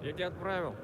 Я тебе отправил.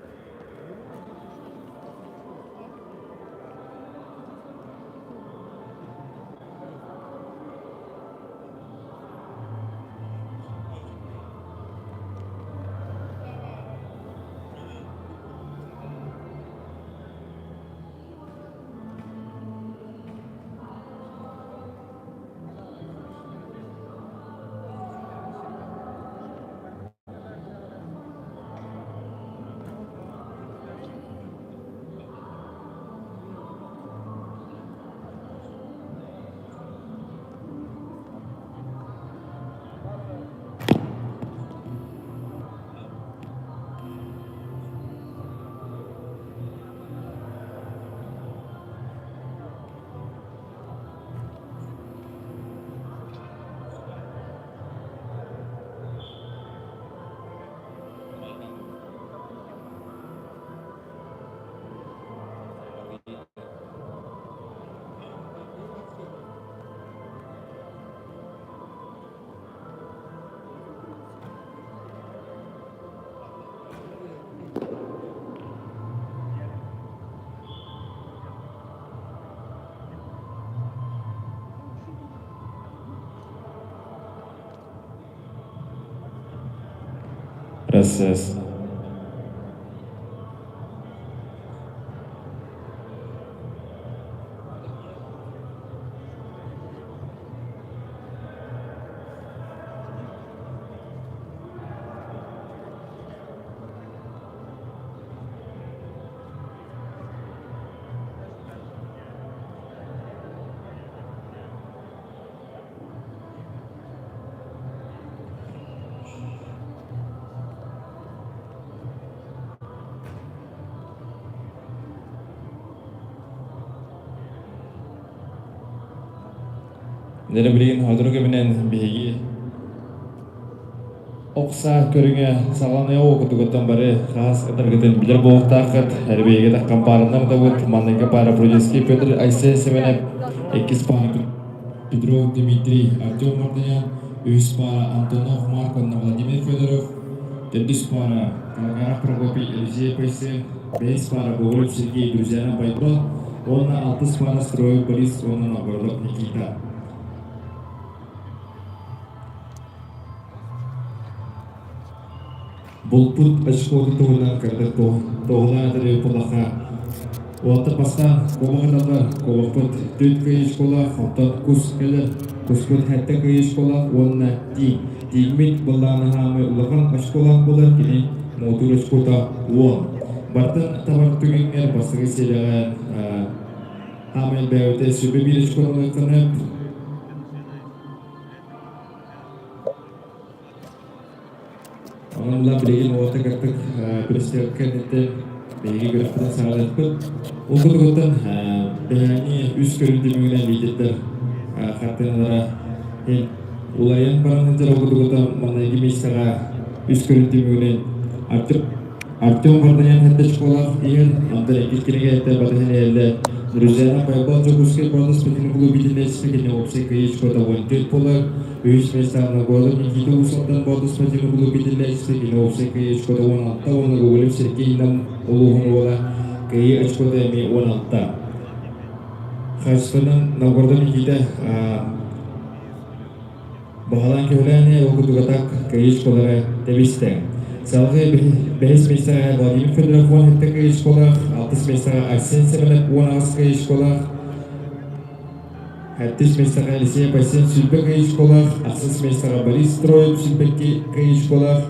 Раз, раз. Дьэ билигин сотору кэминэн биһиги Ох саа көрүҥэ саҕаланыа уокутугуттан бары хаас ытаргытын билэр буолуохтааххыт. Эрбэйигэ таххан паараннар ытабыт. Манныгы паара Прудецкий Петр Айсен Семенов, иккис паара Петров Дмитрий Артем Мартынян, үһүс паара Антонов Марк уонна Владимир Федоров, төрдүс паара Калгаров Прокопий Елисей Пайсен, бэһис паара Гоголев Сергей Друзьяна Байбал уонна алтыс паара Строев Борис уонна Новгородов Никита. Булпут очкотун туһунан кырдык туоһулаан этэр буоллахха, уолаттар бастаан куобах ыталлар, куобахпыт түөрт кыайыы школа, онтон кус кэлэр, куспут сэттэ кыайыы школа уонна тииҥ. Тииҥмит былаана хаамыы улахан очколаах буолар, кини муҥутуур очкота 10. Бартын табар түгэҥҥэр бастакы сиэдэҕэ хаамай бэйэбитэ сүбэ биир очкону ылыаххына. Онон ыла билигин уота кырдык перестрелка кэнниттэн биһиги күрэхпитин саҕалыахпыт. Ол курдугуттан бэһээни үс көрүҥ түмүгүнэн лидердэр хартыыналара улайан баран сылдьар. Ол курдугуттан маҥнайгы миэстэҕэ үс көрүҥ түмүгүнэн Артем Артем Варданян сэттэ школаах иһэр, онтон иккис кинигэ батыһан иһэллэр Друзьяна Байбал Дьокуускай Боотур спортивный клуб итиннээччитэ кини уопсай кыайыы шкота 14 буолар. Үһүс миэстэҕэ Новгородов Никита Усовтан Боотур спортивный клуб итиннээччитэ кини уопсай кыайыы шкота 16 уонна Гоголев Сергей Нам улууһун уола кыайыы очкота эмиэ 16. Хаачыстыбанан Новгородов Никита Баҕалаан көһүлээн ол курдугатак кыайыы школара тэбистэ. Салгыы бэһис миэстэҕэ Владимир Федоров 17 кыайыы школаах, алтыс миэстэҕэ Арсен Семенов 18 кыайыы школаах, сэттис миэстэҕэ Елисей Пасин 20 кыайыы школаах, ахсыс миэстэҕэ Борис Строев 22 кыайыы школаах,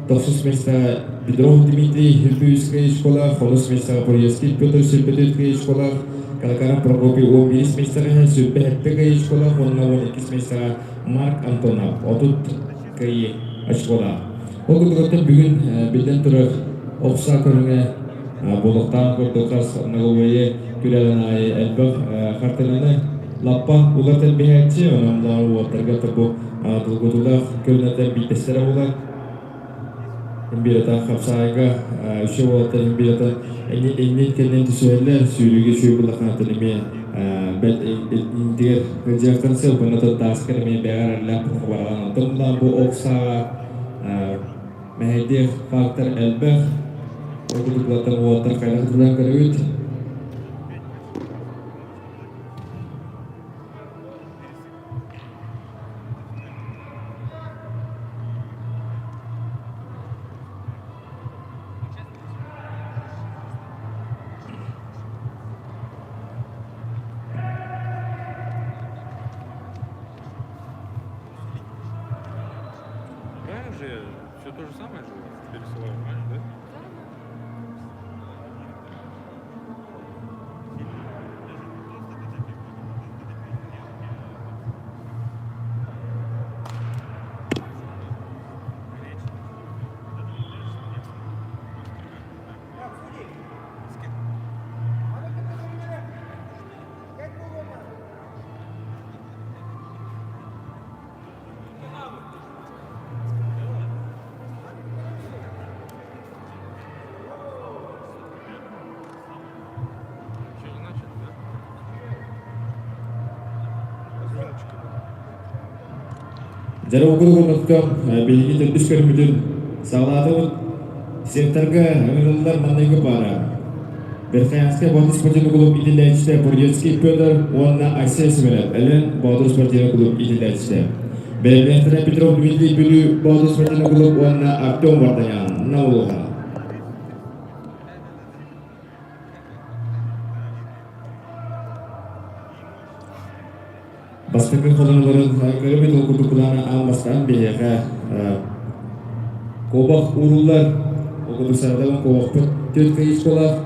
тохсус миэстэҕэ Петров Дмитрий 23 кыайыы школаах, онус миэстэҕэ Пурьевский Петр 24 кыайыы школаах, Калакаров Прокопий 11 миэстэҕэ 27 кыайыы школаах уонна 12 миэстэҕэ Марк Антонов 30 кыайыы очколаах. Ол курдук бүгүн биллэн турар ох саа көрүҥэ буолуохтаах курдук хас ноговые күрэҕин аайы элбэх хартыынаны лаппа уларытан биһээччи, онон уолаттарга бу долгутуулаах көрүҥнэртэн биирдэстэрэ буолар. Биэрэтэ хапсаайга үчүгэй уолаттар биэрэтэ иннин кэннин түсүһэллэр, сүүрүүгэ үчүгэй буллаххына эмиэ бэл интигэр дьиэхтэн сыл бына тааскар эмиэ бэҕэр эллээх бараҕан. Онтон бу ох сааҕа мэһэйдиэх фактор элбэх. Ол курдук уолаттар хайдах тылынан көрөбүт. Правильно же я все то же самое же пересылаю, правильно, да? Еще не начали, да? Разминочка была. Дьэ, ол курдук биһиги төрдүс көрүммүтүн саҕалаатыбыт. Секторга ыҥырыллар маҥнайгы паара. Верхоянскай Боотур спортивный клуб иитиллээччитэ Бурдецкий Петр уонна Айсен Семенов Элен Боотур спортивный клуб иитиллээччитэ. Бэлэмнээхтэрэ Петров Дмитрий Бүлүү Боотур спортивный клуб уонна Артем Варданян Наулуха. Бастакы холонолорун көрөбүт, ол курдук кылаана аан бастаан биһиэхэ куобах ууруллар. Ол курдук саратабын куобахпыт түөрт кыйыскалаах.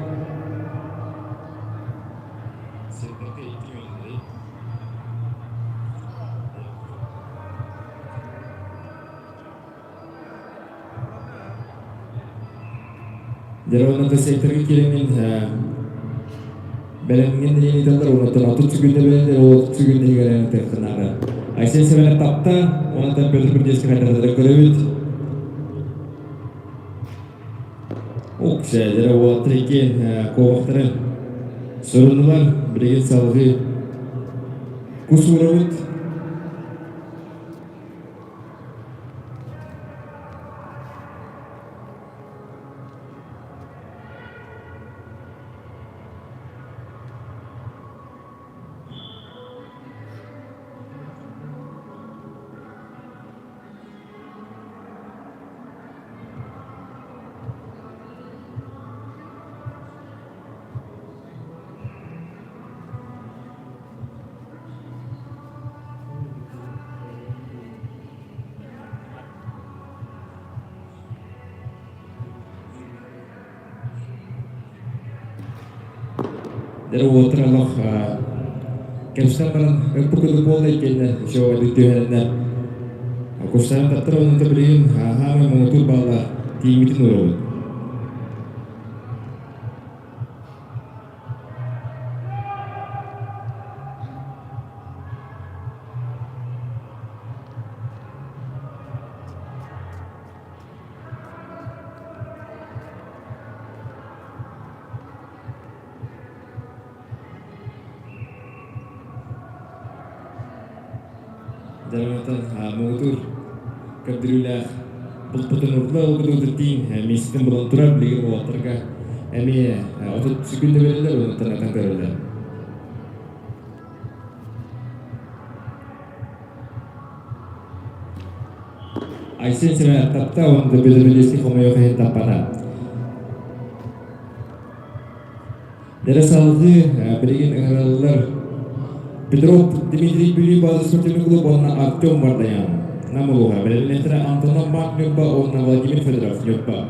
Дьэ, секторга киирэммин бэлэмҥин диэн ыыталлар, онтон 30 сүгүндэ бэлэмнэр, ол сүгүндэ иһигэр тыахтанаары. Айсен Семенов тапта, онтон Петр Курдецкий хайдахтары көрөбүт. Уксэ, дьэ, уолаттар иккиэн куобахтары суруннулар, билигин салгыы кус уурабыт. Дьэ уотар олох кэпсээн баран ыппыт курдук буолла иккиэннэ үчүгэй түһэннэр курсаан таттар оннута билигин хаамай муҥутуур бааллаах тииймитин уурабыт. Дьарыгытын муҥутуур көрдөрүүлээх булпутун урла ылбытын миэстэтин булан турар билигин уолаттарга эмиэ 30 секунда бериллэр онтон атан көрөллөр. Айсен Семенов тапта уонна Белорусский хомойуох иһин таппата. Дэрэ салгыы билигин ыҥырыллар Петров Дмитрий Бүлүү база спортивный клуб уонна Артем Вардаян Нам улууһа бэлэмнээтэрэ Антонов Марк Ньурба уонна Владимир Федоров Ньурба.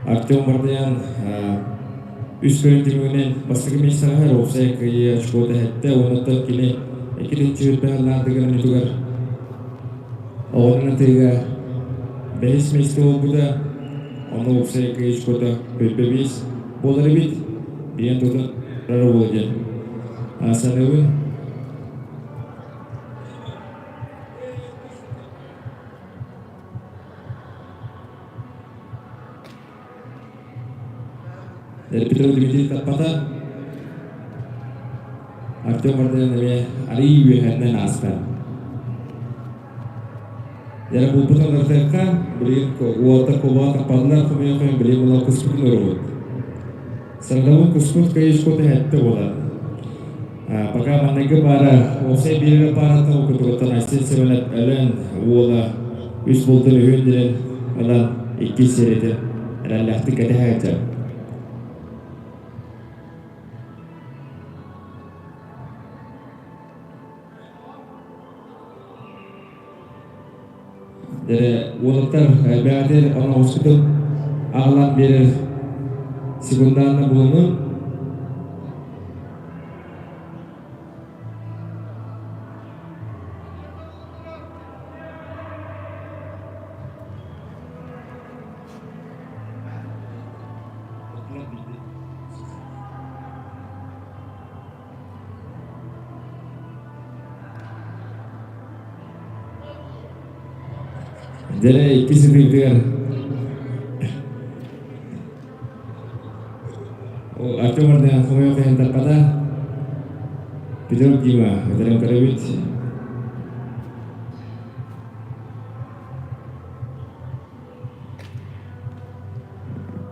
Артем Мардаян үс көрүҥ түмүгүнэн бастакы миэстэҕэ уопсай кыайыы очкота эһэттэ уонна кини иккитинчи үрдэһэр наардыгар онньутугар оҕонун атыыга бэһис миэстэ буолбута. Онно уопсай кыайыы очкота 45 буолар эбит. Биэн тутан буола диэн саныыбын. Петров Дмитрий таппата. Артем Мартынов эмиэ арыый үөһэннэн ааста. Дьэ булбут ыллартыахха, билигин уолаттар куобаҕа таппатылар, хомуйа-хомуйа билигин була куспутун уругут. Сардабын куспут кыйышкота хэттэ буолар. Пока манныгы паара, уопсай биэрэр паараттан укутугуттан Айсен Семенов өлөн уола үс бултун үһүн диэн ылан иккис сериятын эрэллээхтик кэтэһэ Дьэ, уолаттар бэҕэтэр оноҕоспутун аҕалан биэрэр секундаанна булунун. Дьэ, иккис ытыытыгар Артем Орден хомойуох иһин таппата. Петров Дима өтөрөн көрөбүт.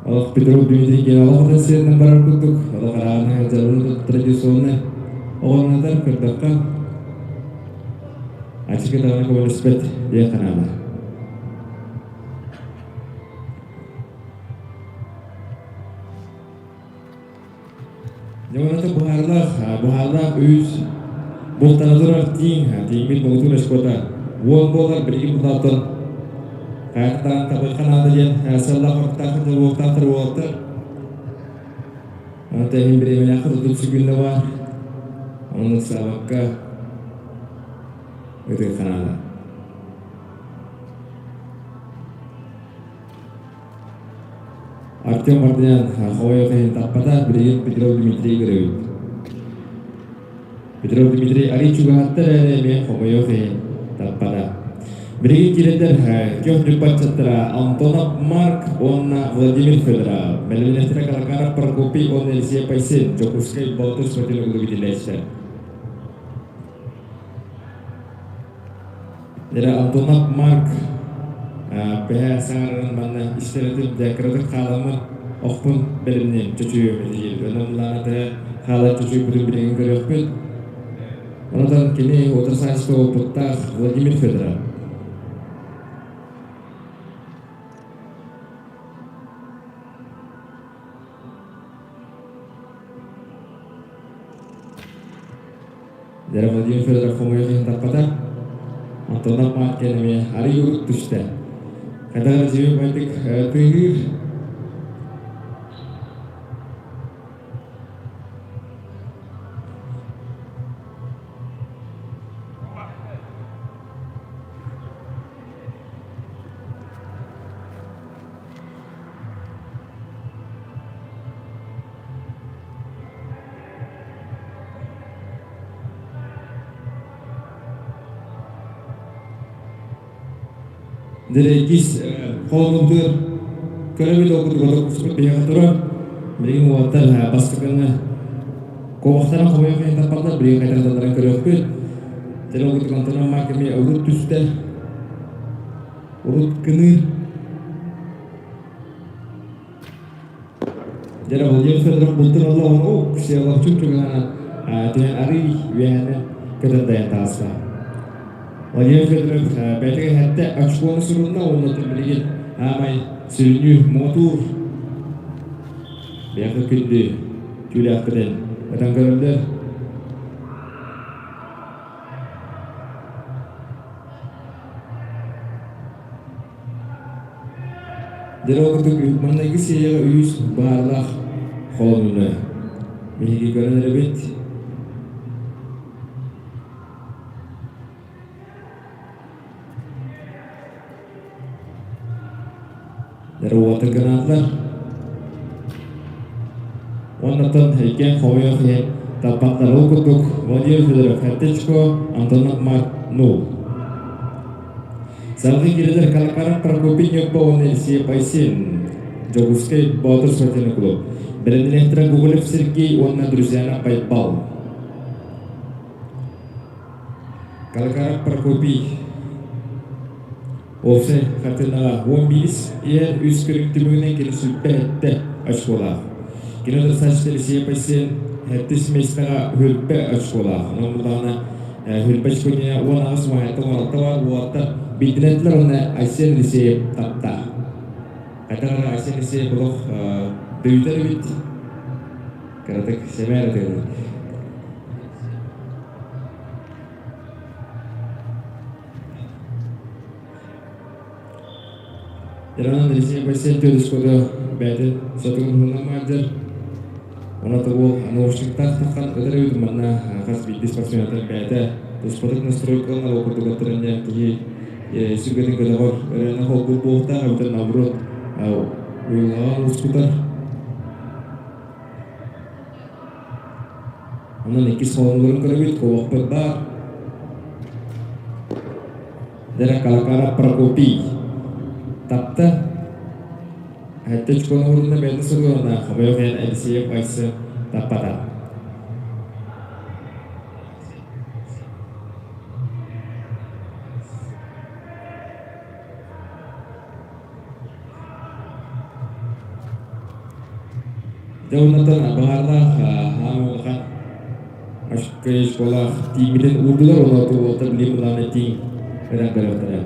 Олох Петров Дмитрий диэн олох атын сиринэн барар курдук, олох арааһынай дьарыгын традиционнай оҕоннотор көрдөххө, ачыкы даҕаны көмөлөспөт диэн ханаалар. Дьэ, быһаарылаах, быһаарылаах үс бултана турар тииҥ, тииҥмит муҥутуур эскота уон буолар билигин бултааттан хайаттаан табыахха наада диэн сыаллаах оруктаах уолтаахтар уолаттар. Онон иһин бириэмэлээххэ тутут сүгүннэ баар. Онон ыксаабакка ытыахха наада. Артем Мартынян хомойуох иһин таппата, билигин Петров Дмитрий көрөбүт. Петров Дмитрий арый чугаһаттар эрэ эмиэ хомойуох иһин таппата. Билигин киирэллэр көх дьуппаччаттара Антонов Марк уонна Владимир Федоров, бэлэмнэхтэрэ Каракаров Прокопий уонна Елисей Пайсин, Дьокуускай Боотур спортивный клубу битиллээччилэр. Эрэ Антонов Марк бэһээ саҥарарын манна истэрэтин дьэ кыратык хааламмын охпун бэлэмниэм чочуйуом этиир. Онон лааната хаалар чочуйбутун билигин көрүөхпүт. Онтон кини отыр опыттаах Владимир Федоров. Дьэ, Владимир Федоров хомойуох иһин таппата. Антонов Марк эмиэ арый урут түстэ. Хайдах эрэ дьиэ тыаһыыр. Дирэйгис холонутугар көрөбүт окутугар куспут биһиэхэ турар. Билигин уолаттар бастакыны куобахтарын хомуйан иһин таппаллар, билигин хайдах көрүөхпүт. Дьэ окутук Антонов Марк эмиэ урут түстэ. Урут кыныыр. Дьэ, Владимир Федоров бултун олоҕун уу Всеволодчук чугаһынан түһэн арый үөһэнэн көтөн дайан таҕыста. Владимир Федоров бэйэтигэр сэттэ очкону сурунна уонна билигин аамай сүрүннүүр муҥутуур бэйэхэ күндү түүлээхпитин ытан көрөллөр. Дьэ, ол курдук маҥнайгы сиэйэҕэ үһүс баарлаах холонууну биһиги көрөн эрэбит. Дьэ, уолаттар гранатлар. Уоннаттан иккиэн хомойуох иһин таппаттар. Ол курдук Владимир Федоров Хаттечко, Антонов Марк Нул. Салгыы киирэлэр Каракаров Прокопий Ньурба уонна Елисей Пайсин, Дьокуускай Боотур спортивный клуб. Бэлэмнэниэхтэрэ Гоголев Сергей уонна Друзьяна Байбал. Калакаров Прокопий Уопсай хартыынаҕа 11 иһэр үс көрүҥ түмүгүнэн кини 27 очколаах. Кини утарсааччыта Алексей Пасен сэттис миэстэҕэ хүрбэ очколаах. Онон буллаҕына хүрбэ очкония 18 уон 16 баар уолаттар биирдилэтилэр уонна Айсен Елисеев тапта. Хайдах эрэ Айсен Елисеев олох дөйүтэр эбит. Кыратык сэмээр этилэр. Иранан Ресей Бассейн түөрүскөдө бэйэтин сотугун уһунан маадьар. Она того наушниктаах таххан ытар эбит манна хас биирдии спортсменатар бэйэтэ туспатык настройкаланар ол курдук аттаран диэн киһи сүргэтин көтөҕөр өрөөнө холбуур буолуохтаах эбэтэр наоборот уйулҕаҕа уускутар. Онон иккис холонууларын көрөбүт, куобахпыт баар. Дера Калакара Прокопий тапта. Хэттэ чукон уурунна бэйэтин суруйуона хомойуох иһин Алексеев Айсы таппата. Дьэ оннуттан баһаардаах аан улахан школаах тииҥмитин уурдулар уонна уолаттар билим былаана тииҥ ыран көрүөхтэрэ.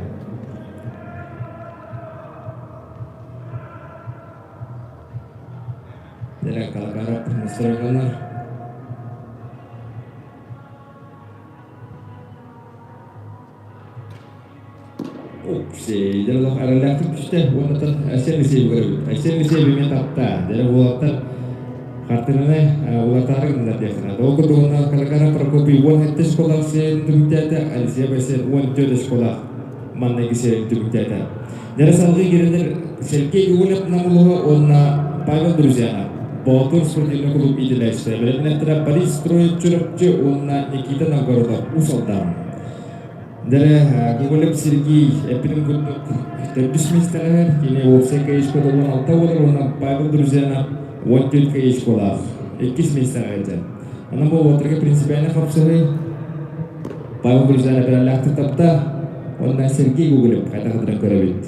Дьэ Калакарап настройкалар. Укси, дьэ олох эрэллээхтик түстэ уонна Айсен Алексеевы көрөбүт. Айсен Алексеев эмиэ тапта. Дьэ уолаттар хартыынаны улартаары гыннылар диэхтэрэ. Ол курдук уонна Калакара Прокопий 17 школаах сиэрин түмүктээтэ, Алексеев Айсен 14 школаах манныгы сиэрин түмүктээтэ. Дьэ салгыы киирэллэр Сергей Гоголев Намулова уонна Павел Друзьянов. Боотур спортивный клуб иитиллээччитэ. Бэлэмнэхтэрэ Борис Строев Чурапчы уонна Никита Новгородов Уус Алдан. Дэрэ Гоголев Сергей эппитин курдук төрдүс миэстэҕэ кини уопсай каечкода 16 буолар уонна Павел Друзьянов 14 каечколаах иккис миэстэҕэ этэ. Онон бу уолаттарга принципиально хапсыһыы Павел Друзьянов эрэллээхтик тапта уонна Сергей Гоголев хайдах ытыран көрөбүт.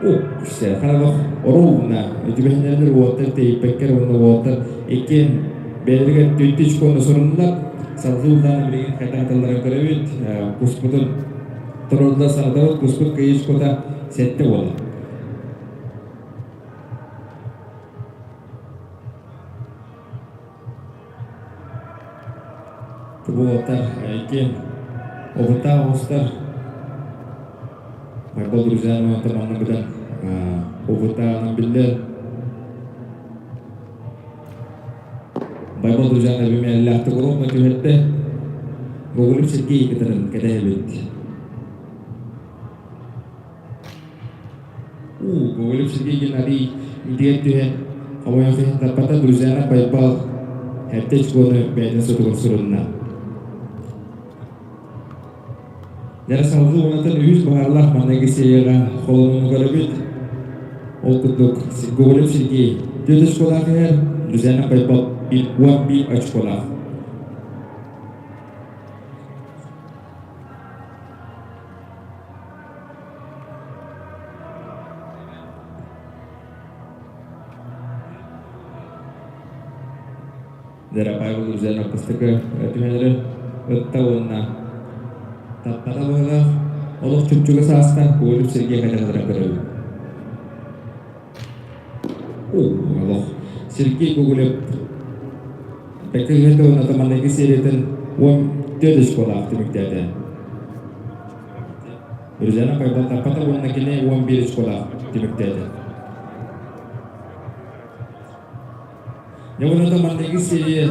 Уксе харабах оруобуна түбэһиннэрдэр уолаттар тэйиппэккэр уонна уолаттар иккиэн бэйэлэригэр түөртүү очкону соруннулар. Салгыы улаан билигин хайдах аталларын көрөбүт. Куспутун туруордулар санатабыт. Куспут кыайыы очкота 7 буолла. Уолаттар иккиэн опыттаах оҕустар. Майбал Друзьянова манна быдан опыттааҕынан биллэр. Байбал Друзьянова бимээллээхтик олохно түһэрдэ. Гоголев Сергей кытарын кэтэһэбит. У, Гоголев Сергей Геннадий илдигэр түһэн, хомойуох иһин таппата, Друзьянов Байбал эрдэ очкону бэйэтин сотугар сурунна. Дьэ, салгыы уонатан үһүс баһаарлаах маҥнайгы серияҕа холонууну көрөбүт. Ол курдук, Гоголев Сергей 4 очколаах иһэр, Друзьянов Байбал 11 очколаах. Дера Павел Узенов бастакы түһэлэри ытта уонна таппата быһыылаах. Олох чупчуга сааста Колев Сергей хайдахтарын көрөбүт. Олох Сергей Гоголев Бэккэ үһүн уонна маҥнайгы сериятын 14 очколаах түмүктээтэ. Рузяна Байбал таппата уонна кини 11 очколаах түмүктээтэ. Дьэ маҥнайгы серия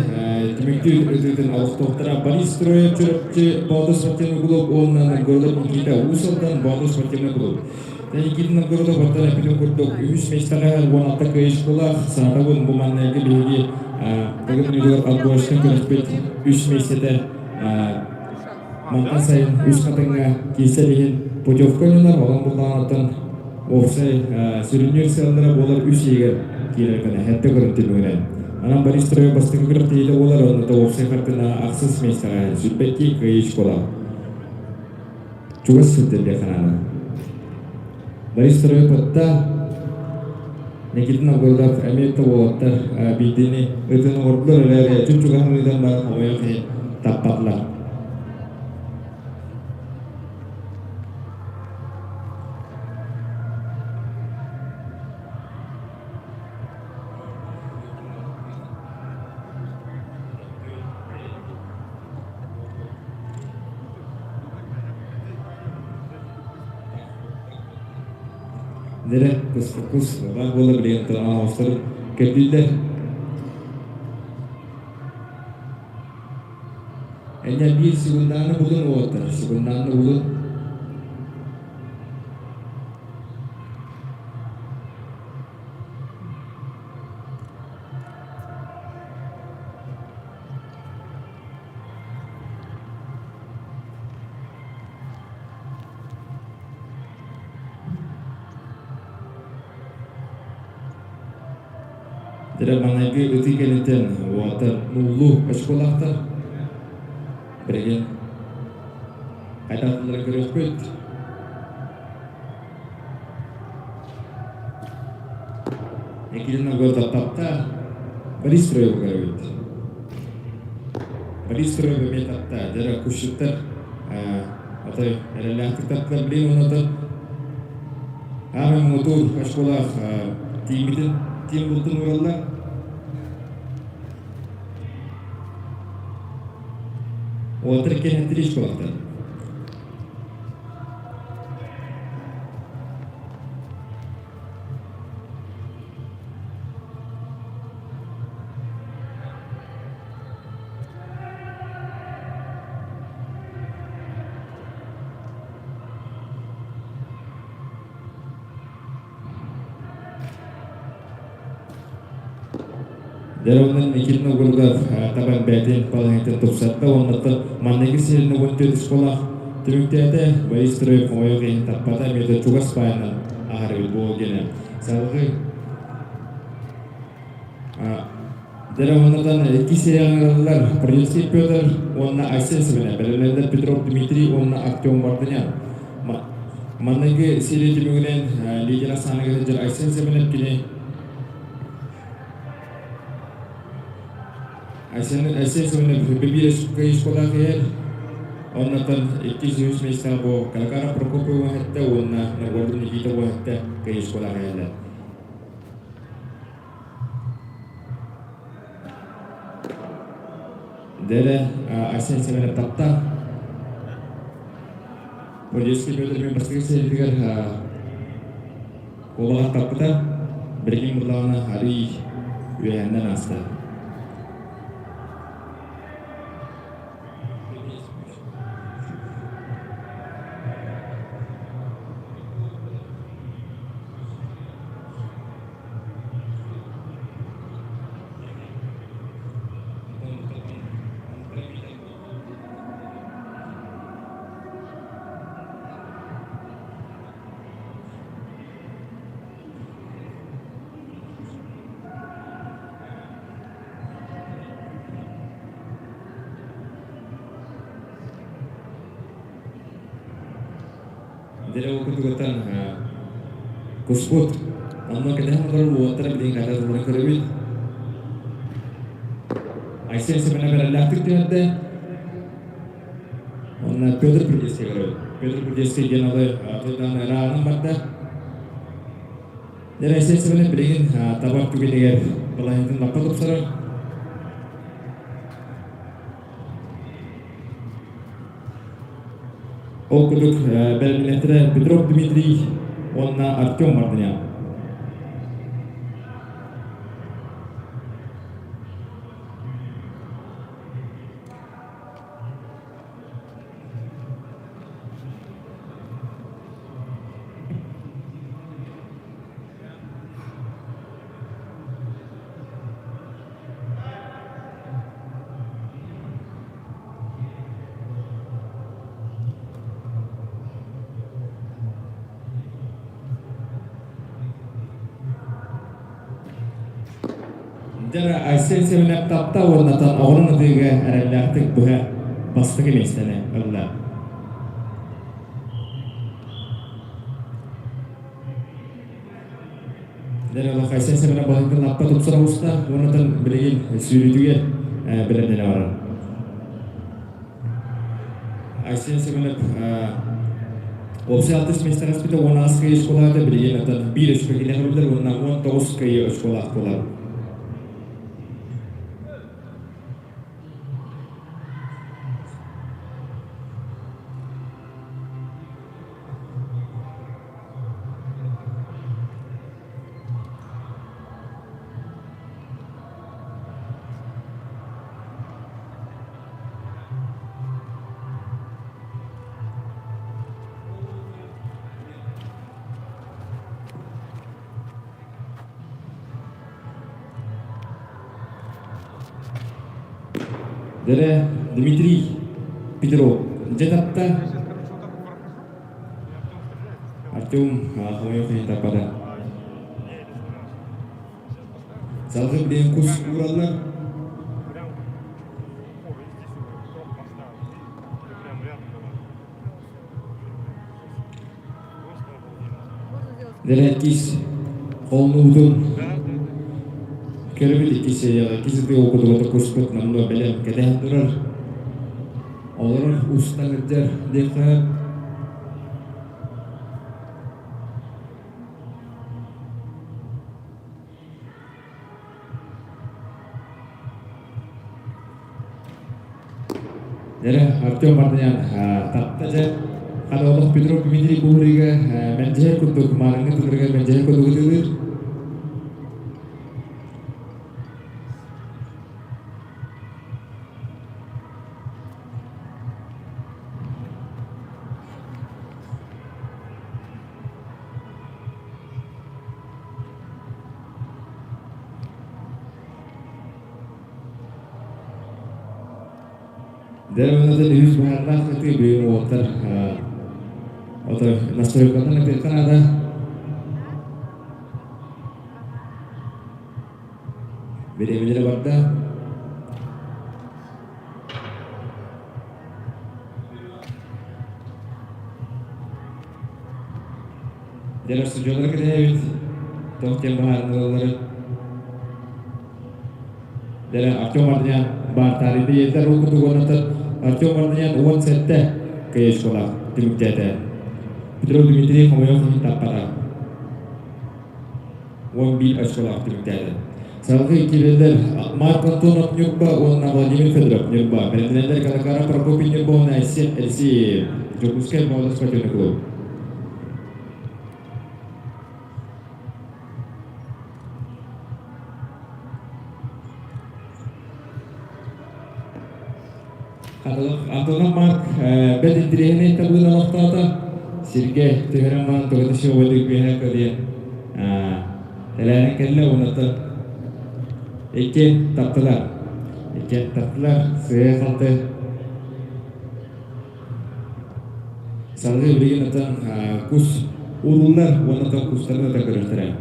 түмүктүүр ытыытын олохтоохторо Борис Строев Чурапчы Боотур спортивный клуб уонна Новгородов Никита Уус Алдан Боотур спортивный клуб. Никита Новгородов оттон эппитин курдук үһүс миэстэҕэ 16 кыайыскалаах санатабын бу маннайгы биһиги Тыгын Ньургар отборочнай күрэхпит үс миэстэтэ мантан сайын Үс Хатыҥҥа киирсэр иһин путевка ойнонор, онон буллаҕыттан уопсай сүрүннүүр сыаллара буолар үс иһигэр киирэр гына, сэттэ көрүн түмүгүнэн. Анан Борис Троев бастакы күрэхтэһиитэ буолар, онно уопсай хартыына ахсыс миэстэҕэ сүүрбэттии кыайыы школа. Чугас сылдьар диэххэ Борис Троев отта Никита Новгородов эмиэ да уолаттар биирдиини ытын оҥордулар эрээри чуп-чугаһын ыытан баран хомойуох иһин таппатылар. Дэрэ кус баар буола билигин оҥостор кэлбиллэр. Энньэ биир секундааны булун уолаттар, секундааны булун. Дьэ, маҥнайгы ытыы кэнниттэн уолаттар нуллуу очколаахтар. Билигин хайдах көрүөхпүт. Екатерина Гордов тапта, Борис Троев көрөбүт. Борис Троев эмиэ тапта. Дьэ, кусчуттар отой эрэллээхтик таптылар билигин оннотон Аамай муҥутуур очколаах тииммитин тиим бултун уураллар. Уолаттар иккиэн три очколаахтар. Дьэ, Никита Новгородов табан бэйэтин балаһыанньатын тупсарда уонна манныгы сирин 14 школаах түмүктээтэ. Борис Троев хомойуох иһин таппата, эмиэ да чугас баайынан аһар эбит буол диэн. Салгыы Дьэ, уоннатан икки сериялар Пролетский Петр уонна Айсен Сибэнэ, бэлэмнэннэр Петров Дмитрий уонна Артем Варданян. Манныгы серия түмүгүнэн лидер ахсааныгар сылдьар Айсен Сэмэнов кини Айсен Айсен Сэмэнов биир школаах иһэр. Оннотон 203 миэстэҕэ бу Калакара Прокопьева хэттэ уонна Новгородов Никита хэттэ кыайыы школаах иһэллэр. Дэрэ Айсен Семенов тапта. Полицейский Петр мен бастакы сериятыгар куобаҕар таппыта. Билигин буоллаҕына арый үөһэннэн ааста. Дьэ, ол курдугуттан куспут. Онно кэтэһэн олорор уолаттар билигин хайдах тылларын көрөбүт. Айсен Семенов эрэллээхтик түһэрдэ. Онно Петр Прудецкий көрөбүт. Петр Прудецкий диэн алы тылдан ырааҕынан барда. Дьэ, Айсен Семенов билигин табар түгэнигэр балаһыанньатын лаппа тупсарар. Ол курдук бэлэмнэнээччилэр Петров Дмитрий уонна Артем Мартынян. Дьэ, Айсен Семенов тапта уоннатан оҕонун ытыыга эрэллээхтик быһа бастакы миэстэни ылла. Дьэ, олох Айсен Семенов балыктын лаппа тупсара оҕуста уоннатан билигин сүүрүүтүгэр бэлэмнэнэ барар. Айсен Семенов уопсай алтыс миэстэҕэ испитэ 18 кыайыы оскуолаата билигин оттон биир очко киинэ көрүллэр уонна 19 кыайыы оскуолаах буолар. Дэрэ Дмитрий Петров дьэ тапта. Артем хомойуох иһин таппата. Салгыы билигин кус уураллар. Дэлэккис холнуутун көрбүт иккис серияҕа иккис ытыы окутугата куспут номнуо бэлэм кэтэһэн турар. Олорор устан сылдьар диэххэ Дьэ, Артем Мартынян тапта дьэ хата олох Петров Дмитрий Кухарыга мэлдьэһэр курдук маарыҥҥы тылларга мэлдьэһэр курдук ытыылыыр. Дьэ, онон үһүс баһаардаах ытыы бүгүн уолаттар ото настройкатын этиэххэ наада. Бириэмэлэрэ барда. Дьэ, судьуолары кэтэһэбит. Тоҕ диэн баһаарынылаллары. Дьэ, Артем Мартынян баартаарыйда ийэтэ рукуту уоннатар Артем Мартынян 17 кыайышкалаах түмүктээтэ. Петров Дмитрий хомойуох иһин таппата. 11 очколоох түмүктээтэ. Салгыы киирэллэр Марк Антонов Ньурба уонна Владимир Федоров Ньурба. Бэлэмнэнэллэр Калакара Прокопий Ньурба уонна Айсен Алексеев. Дьокуускай Молодой спортивный клуб. Антонов Марк бэт интириэһинэй табыын олохтоото. Сиргэ түһэрэн баран тугата шоуга үөһэ көрүө. Элээрин кэллэ уонна икки таптылар. Икки таптылар. Сыа халты. Салгыы билигин атын кус урууллар уонна кустарын ыта көрүөхтэрэ.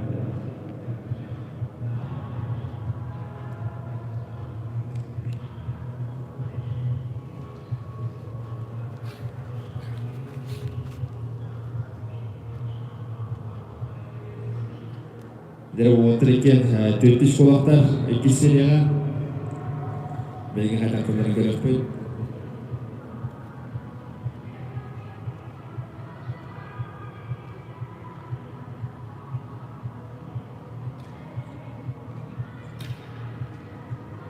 Дьэ, уолаттар иккиэн төрдүс кулактар иккис серияҕа билигин хайдах тылларын көрүөхпүт.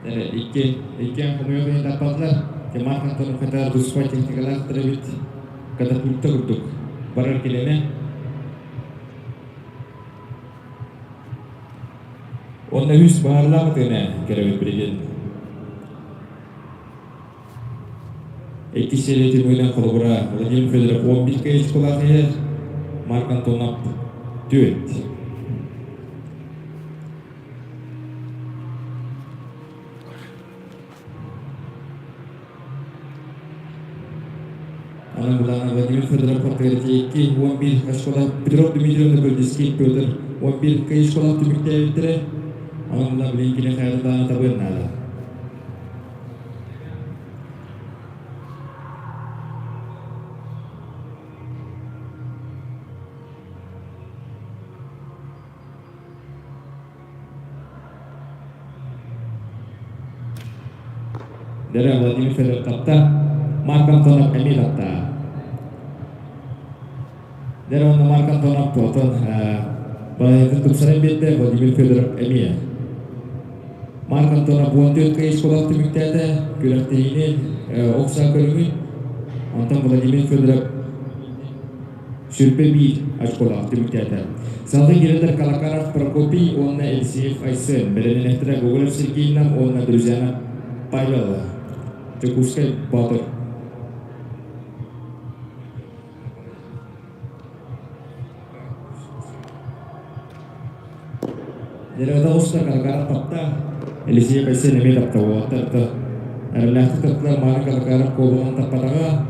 Эрэ икки иккиэн хомуйуох иһин таппатылар. Марк Антонов хата туспа техникалаахтар эбит. Катапульта курдук барар кинини. Уонна үс баһаарлаах ытыына кэрэбит билигин. Иккис серия түмүгүнэн холобура Владимир Федоров 11 кыайыскалаах иһэр, Марк Антонов 4. Анан былаана Владимир Федоров портретэ 2 11 очколаах Петров Дмитриевна Гордиский Петр 11 кыайыскалаах түмүктээбиттэрэ. Онон була билигин кини хайата даҕаны табыан наада. Дэрэ Владимир Федоров тапта, Марк Антонов эмиэ тапта. Дэрэ уонна Марк Антонов отон балаһыатын тупсаран биэрдэ, Владимир Федоров эмиэ. Марк Антонов 14 кыайыскалаах түмүктээтэ, күрэхтэһиини ох саа көрүҥүн, онтон Владимир Федоров 21 очколоох түмүктээтэ. Салгыы киирэллэр Калакаров Прокопий уонна Елисеев Айсен, бэлэмнэнэхтэрэ Гоголев Сергей Нам уонна Друзьяна Павел Дьокуускай Боотур. Деревата оста Калакаров тапта, Елисеев Айсен эмиэ тапта, уолаттар эрэллээхтик таптылар, Мааны Калакаров куобаҕын таппатаҕа.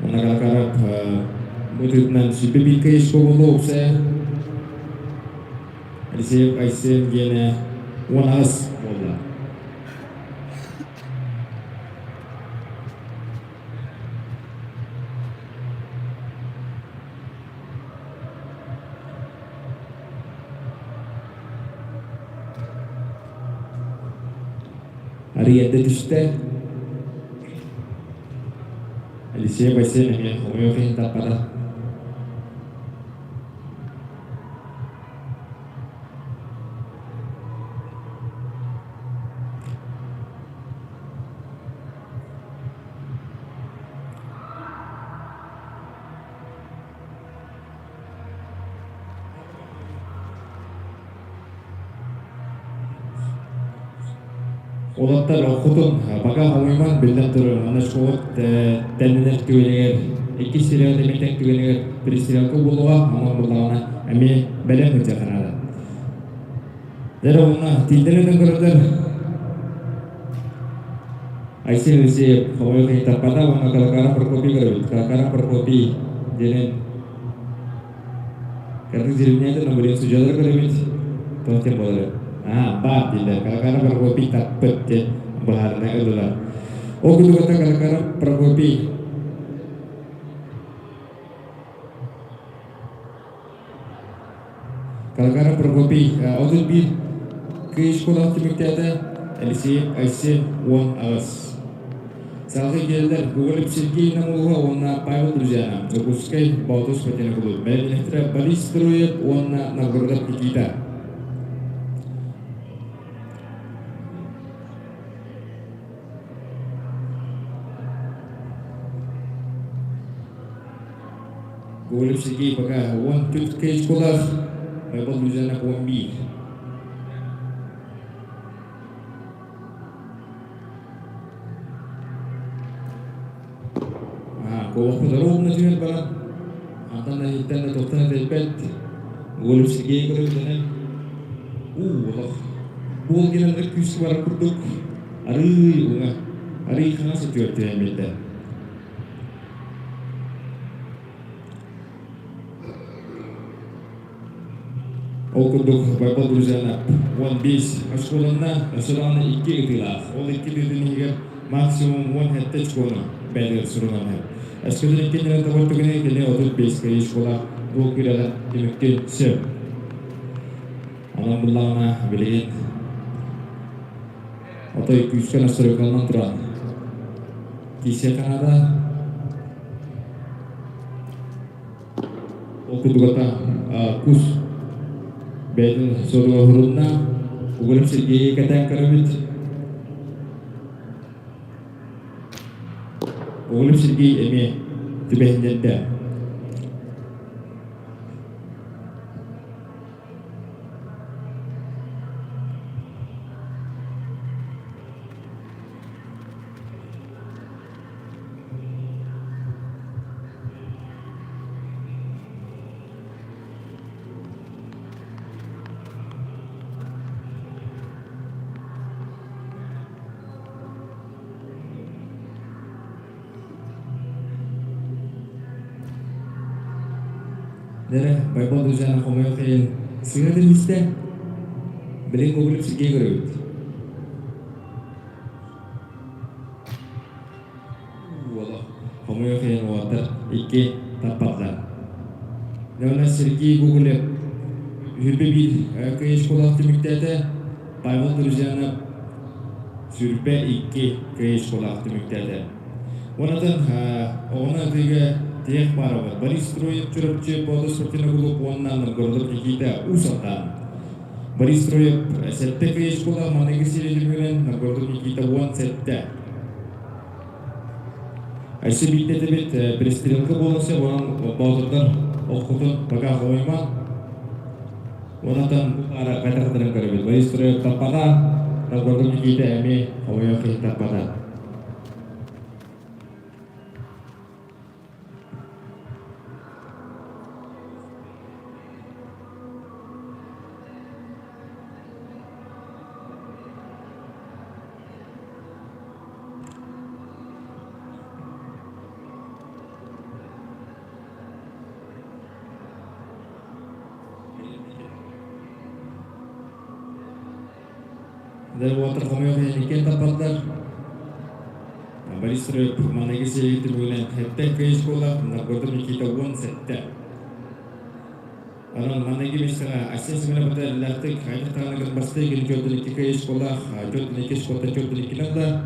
Нагалакарап бытыытынан сүбэ бииргэ искобулу упсая Алексеев Айсен диэнэ 18 буолла. Арыйарда түстэ. Алексей Васильев эмиэ хомойуох иһин таппата. Уолаттар хотун бака хомуйман биллэн турар манна школот тэннэнэр түгэнигэр иккис сериал эмиэ тэҥ түгэнигэр перестрелка буолуоҕа онон буоллаҕына эмиэ бэлэм сылдьыахха наада. Дьэ уонна тиийдэр өтөн көрөрдөр Айсен Елисеев хомойуох иһин таппата уонна Калакара Прокопий көрөбүт. Калакара Прокопий диэнин Кырдык деревнята номерин судьялары көрөбүт. Тоҕо тем буолар. Аа, баар дииллэр. Калакара Прокопий таппыт диэн быһаарына ыллылар. Ол курдук Калакара Прокопий Калакара Прокопий 31 кыыс школаҕа түмүктээтэ. Алексеев Айсен 18. Салгыы киирэллэр Гоголев Сергей Намулуһа уонна Павел Друзьяна, Дьокуускай, Боотур спортивнай кулууп, бэлэмнээхтэрэ Борис Строев уонна Новгородов Никита. Гоголев Сергей пока 14 кэйчколах, Павел Друзьяна 11. Куобахпыт ровно түһэр баран, антан да иһиттэн да туохтан да тэйбэт. Уолум Сергей көрөбүтүнэн, уу, олох буол гинаннык күүскэ барар курдук, арыый уҥа, арыый хаҥас өттүгэр түһэн биэрдэ. Ол курдук Байбал Друзьянап 15 очколанна, өссө даҕаны икки ытыылаах. Ол икки ытыытын иһигэр максимум 17 очкону бэйэтигэр сурунан иһэр. Өскөтүн иккиннэрин табар түгэнэ кини 35 кыайыы школа гол күрэҕин түмүктүөн сөп. Онон буллаҕына билигин отой күүскэ настройкаланан туран киирсиэххэ наада. Ол курдук кус бэйэтин суотугар уһурунна. Угулум Сергейи кэтээн көрөбүт. Угулум Сергей эмиэ түбэһиннэрдэ. Дэрэ, Байбал Друзьяна хомойуох иһин сыыһа тилистэ. Билин Гоголев Сергей көрөбүт. Уола хомойуох иһин уолаттар икки таппатылар. Леонид Сергей Гоголев үһүрбэ биир кыйы школаах түмүктээтэ. Павел Друзьянов сүрбэ икки кыйы школаах түмүктээтэ. Онатан оҕону атыыга тиһэх баарабыт Борис Строев Чурапчы Боотур спортивный клуб уонна Новгородов Никита Уус Алдан. Борис Строев сэттэ кыйы школа маныгы сири түмүгүнэн Новгородов Никита 17. Өссө биирдэ этибит перестрелка буолар сөп, онон боотурдар оххутун пока хомуйма. Онтон хайдах көрөбүт. Борис Строев таппата, Новгородов Никита эмиэ хомуйуох киһи таппата. Дэл уолаттар хомойуох иһин иккиэн таппаттар. Борис Строев маныгы сиэги түмүгүнэн сэттэ кыйы школа, Новгородов Никита 17. Онон маныгы миэстэҕэ Айсен Семенов эрэллээхтик хайдах даҕаны гын бастыы кини төрдүн икки кыйы школаах, төрдүн икки школаттан төрдүн иккинэн да.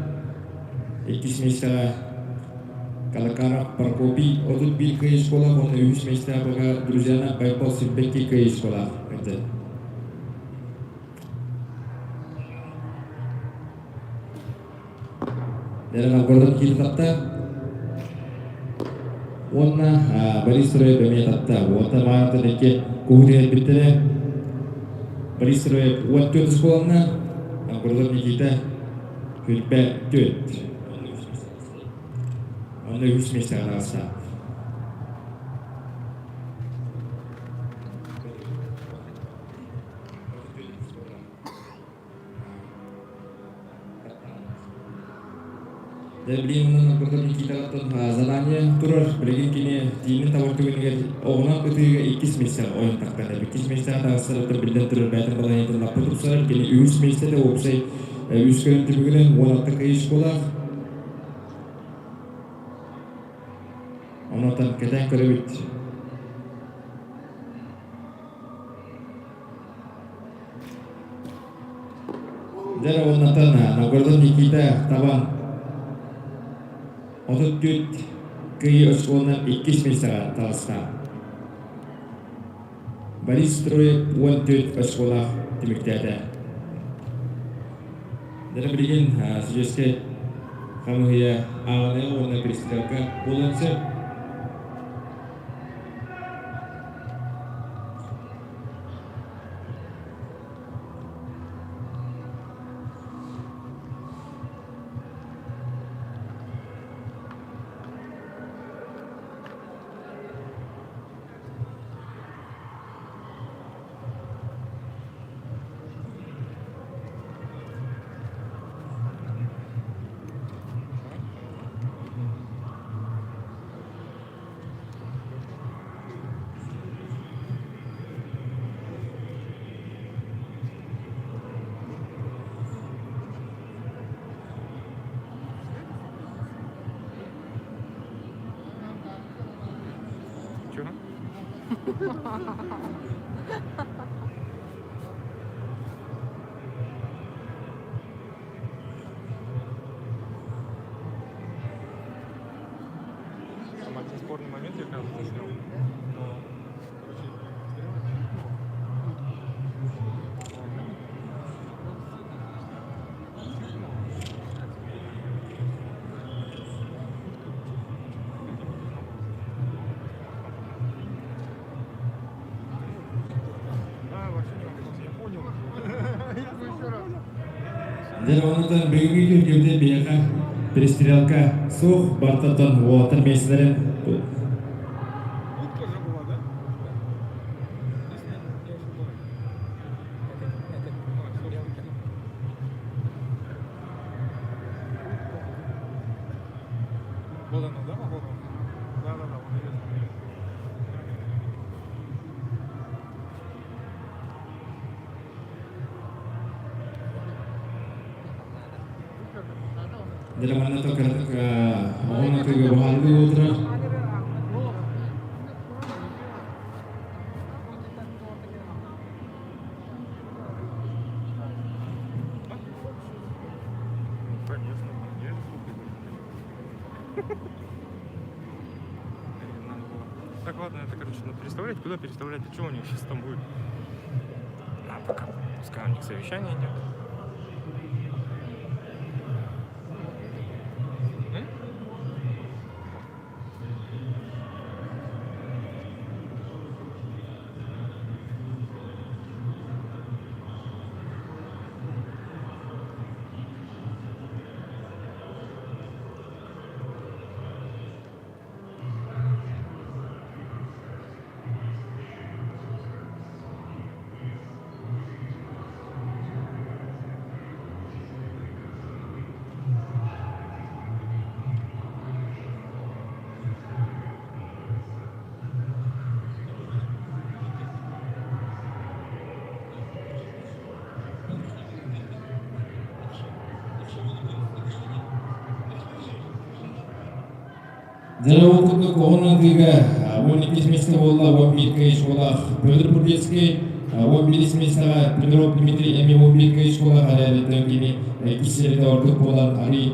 Иккис миэстэҕэ Калакаров Прокопий 31 кыйы школаах, уонна үһүс миэстэҕэ пока Друзьяна Байбал 22 кыйы школаах. Новгородов киирэ тапта. Уонна Борис Строев эмиэ тапта. Уонна маантан икки куһу түһэрбиттэрэ. Борис Строев 14 оскуоланна, Новгородов Никита күлбэ төрт. Онно үһүс миэстэҕэ таҕыста. Билигин курдук Никитаттан задание турар. Билигин кини тиимин табар түгэнигэр оҕунан ытыыга иккис миэстэҕэ ойон тахтар. Иккис миэстэҕэ таҕыстар биллэн турар бэйэтин балаһыанньатын лаппа тупсарар. Кини үһүс миэстэтэ уопсай үс көрүн түмүгүнэн 16 кыйы школаах. Онон кэтээн көрөбүт. Дьэ, уоннаттан Новгородов Никита табан 34 кыйы оскуоланан иккис миэстэҕэ таҕыста. Борис Строев 14 оскуолаах түмүктээтэ. Дьэ, билигин судейскай хамыыһыйа ааҕыныа уонна перестрелка буолуон сөп. Чего? Там один спорный момент я прям заснял. Но, короче, стрела чикнула. Чикнула. А теперь утка типа должна была Да, вообще не вопрос. Я понял. Я еще раз. Дьэ, онтон бүгүҥҥү күн биһиэхэ перестрелка суох бартаттан уолаттар миэстэлэрин Утка же была, да? Если не ошибаюсь. А, всё, всё. Утка. Вот оно, да, походу? Да-да-да, вот ее. Дьэ манна то кыратык оҕон атыыга баһаалыы отырар. Конечно, я же Надо было. Так, ладно, это, короче, надо переставлять. Куда переставлять? А что у них сейчас там будет? На, пока. Пускай у них совещание идет. М? Дьэ ол курдук оҕону атыыга 12 миэстэ буолла 11 кый школах Петр Бурбецкий 11 миэстэҕэ Петров Дмитрий эмиэ 11 кый школах эрээриттэн кини иккис ордук буолан арый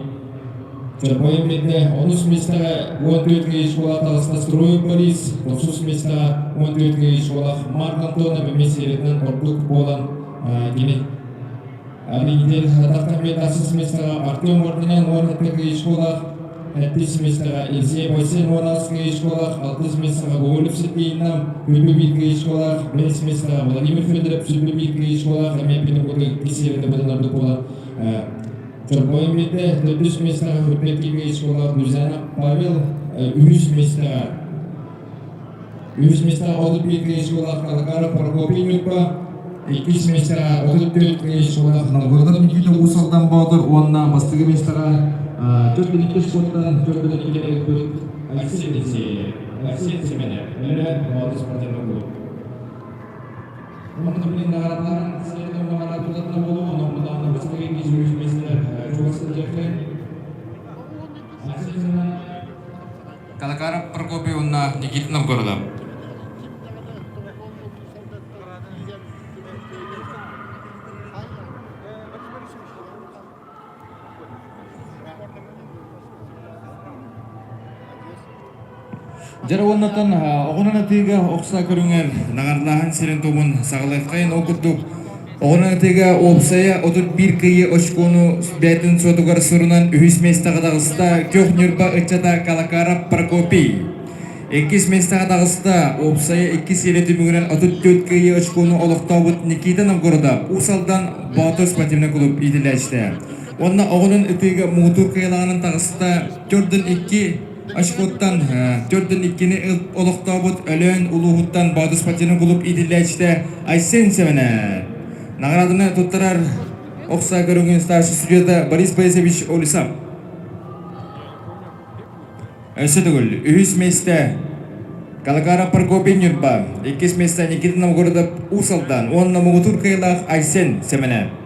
Чорбойон биэрдэ. Онус миэстэҕэ 14 кый школа таҕыста Строев Борис, тохсус миэстэҕэ 14 кый школах Марк Антонов эмиэ сериятынан ордук буолан кини Арыйдын атахтан ахсыс миэстэҕэ Артем Ординан 17 кый школах, сэттис миэстэҕэ Елисей Бойсен 16 кый школах, алтыс миэстэҕэ Гоголев Сергей Нам 21 кый школах, бэһис миэстэҕэ Владимир Федоров 21 кый школах, эмиэ педагог иккис серияда ордук буолан Чорбойун биэрдэ, төрдүс миэстэҕэ 42 кый школах Гузяна Павел, үһүс миэстэҕэ Үһүс миэстэҕэ 31 кый школах Алакаров Прокопий Ньурба, иккис миэстэҕэ 34 кый школах Новгородов Никита Уус Алдан Боотур уонна бастакы миэстэҕэ 4 спорттан 4 ылбыт Алексей Алексеев, Алексей Семенов, Өлөөн Боотур спортивный клуб. Онно билин наҕараадаларын сиэрдэн наҕараадаларына буолуо, онон бутааны бастакы иккис үһүс миэстэлэр чугас сылдьыахтарын. Алексей Семенов Калакаров Прокопий уонна Никита Новгородов. Дьэ уоннаттан оҕонон атыыга охса көрүҥэр наҕардаһын сирин тугун саҕалыаххайын ол курдук оҕонон атыыга уопсайа 31 кыйы очкону бэйэтин суотугар сурунан үһүс миэстэҕэ таҕыста Көх Ньурба ыччата Калакаров Прокопий. Иккис миэстэҕэ таҕыста уопсайа иккис сиэрэ түмүгүнэн 34 кыйы очкону олохтообут Никита Новгородов Уус Алдан Боотур спортивнай клуб иитиллээччитэ. Уонна оҕонон ытыыга муҥутуур кыайылааҕынан таҕыста төрдүн икки очкоттан төрдүн иккини олохтообут Өлөөн улууһуттан Боотур спортивнай клуб иитиллээччитэ Айсен Сэмэнэ. Наҕарааданы туттарар охса көрүҥүн старший судьуйата Борис Борисович Олисов. Өссө төгүл үһүс миэстэ Калакаров Прокопий Ньурба, иккис миэстэ Никита Новгородов Уус Алдан уонна муҥутуур кыайыылаах Айсен Сэмэнэ.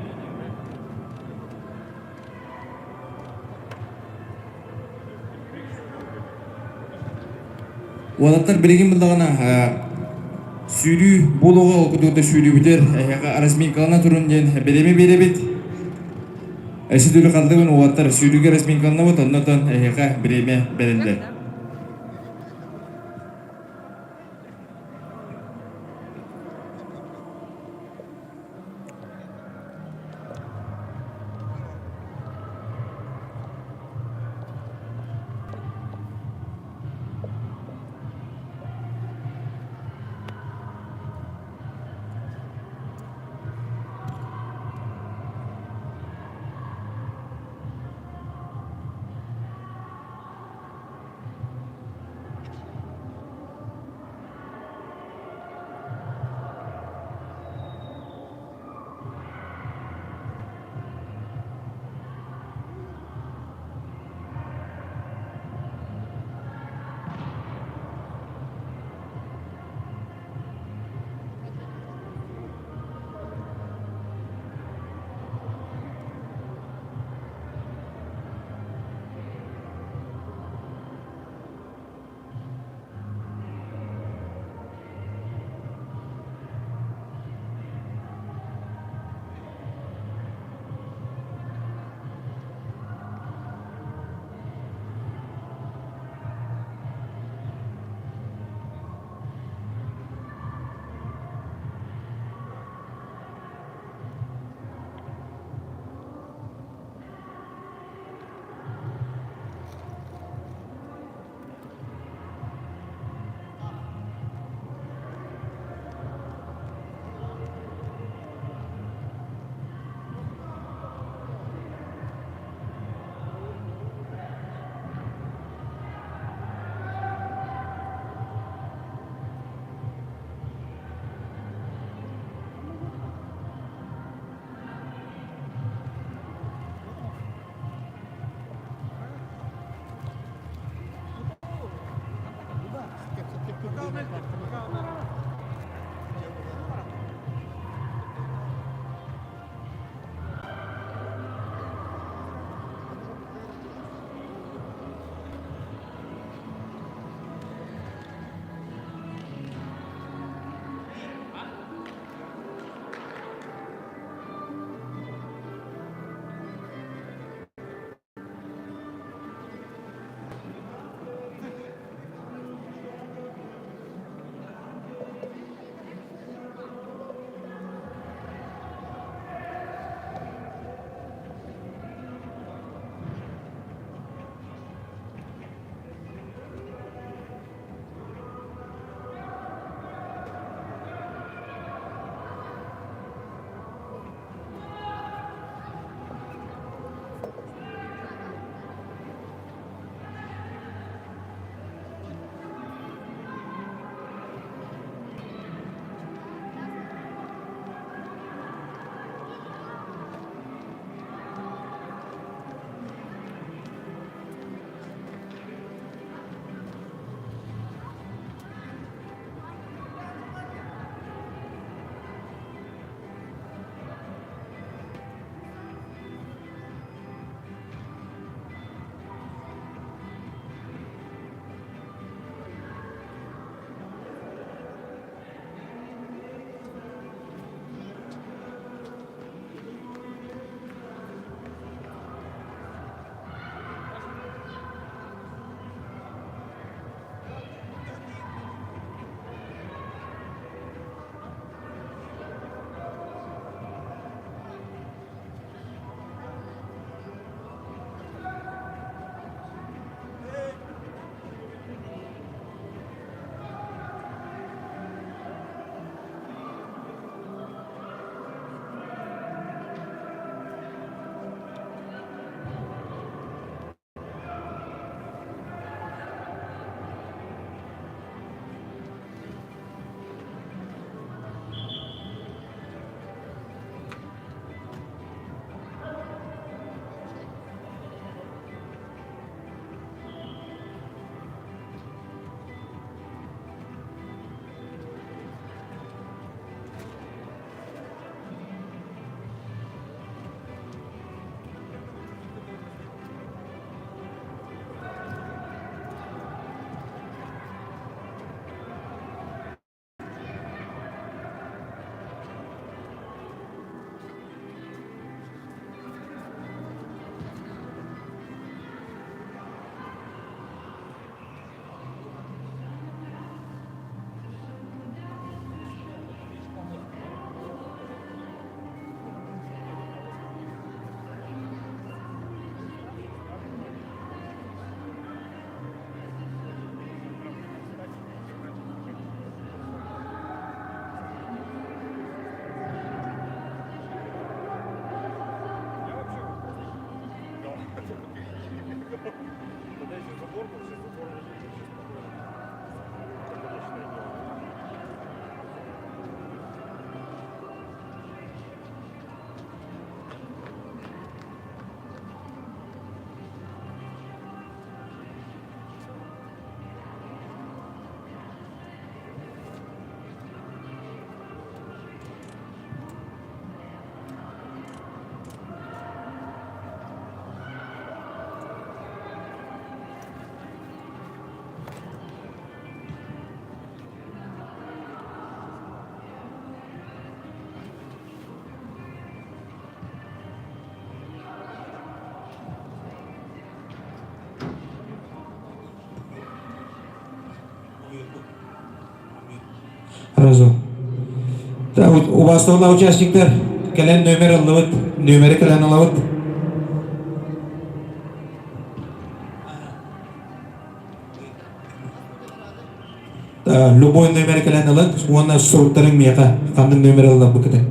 Уолаттар билигин буллаҕына сүүрүү буолуоҕа ол курдук да сүүрүүбүтүгэр эһиэхэ разминкалана турун диэн бириэмэ биэрэбит. Өссө төгүл хандыгын уолаттар сүүрүүгэ разминкаланабыт, оннотон эһиэхэ бириэмэ бэриллэр. Хорошо. Убастабыллаах участниктар, кэлэн нүөмэр ыллыбыт, нүөмэри кэлэн ылабыт. Любой нүөмэри кэлэн ылын уонна суруктарыҥ миэхэ ханнык нүөмэр ылларбыккытый.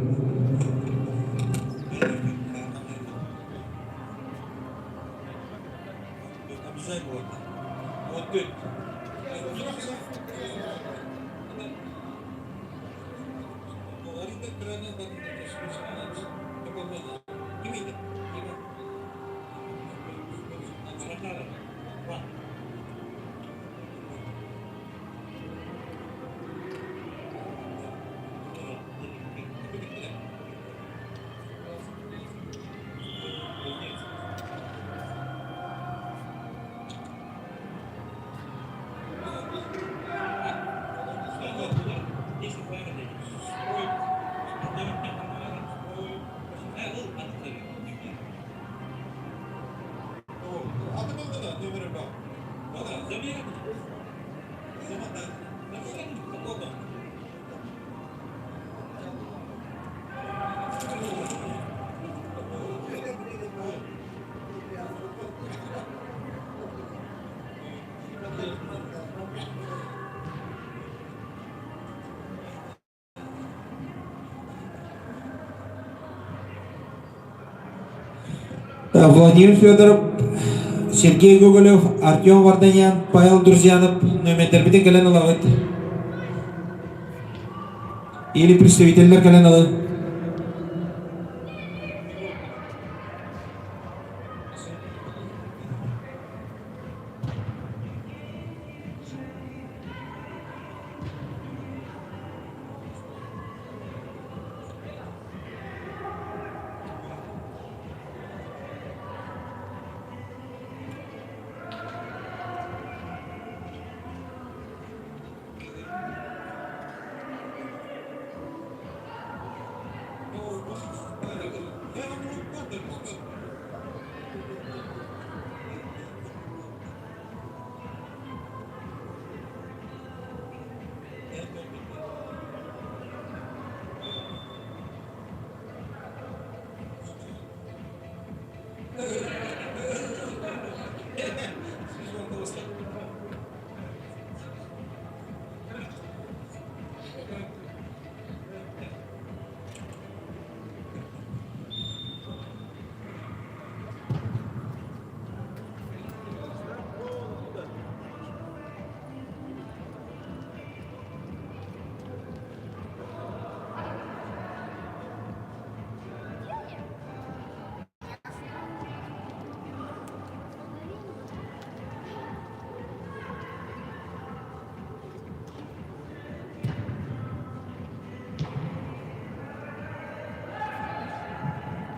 Владимир Федоров, Сергей Гоголев, Артем Варданян, Павел Друзьянов нүөмэрдэрбитин кэлэн ылабыт. Или представителлэр кэлэн ылын.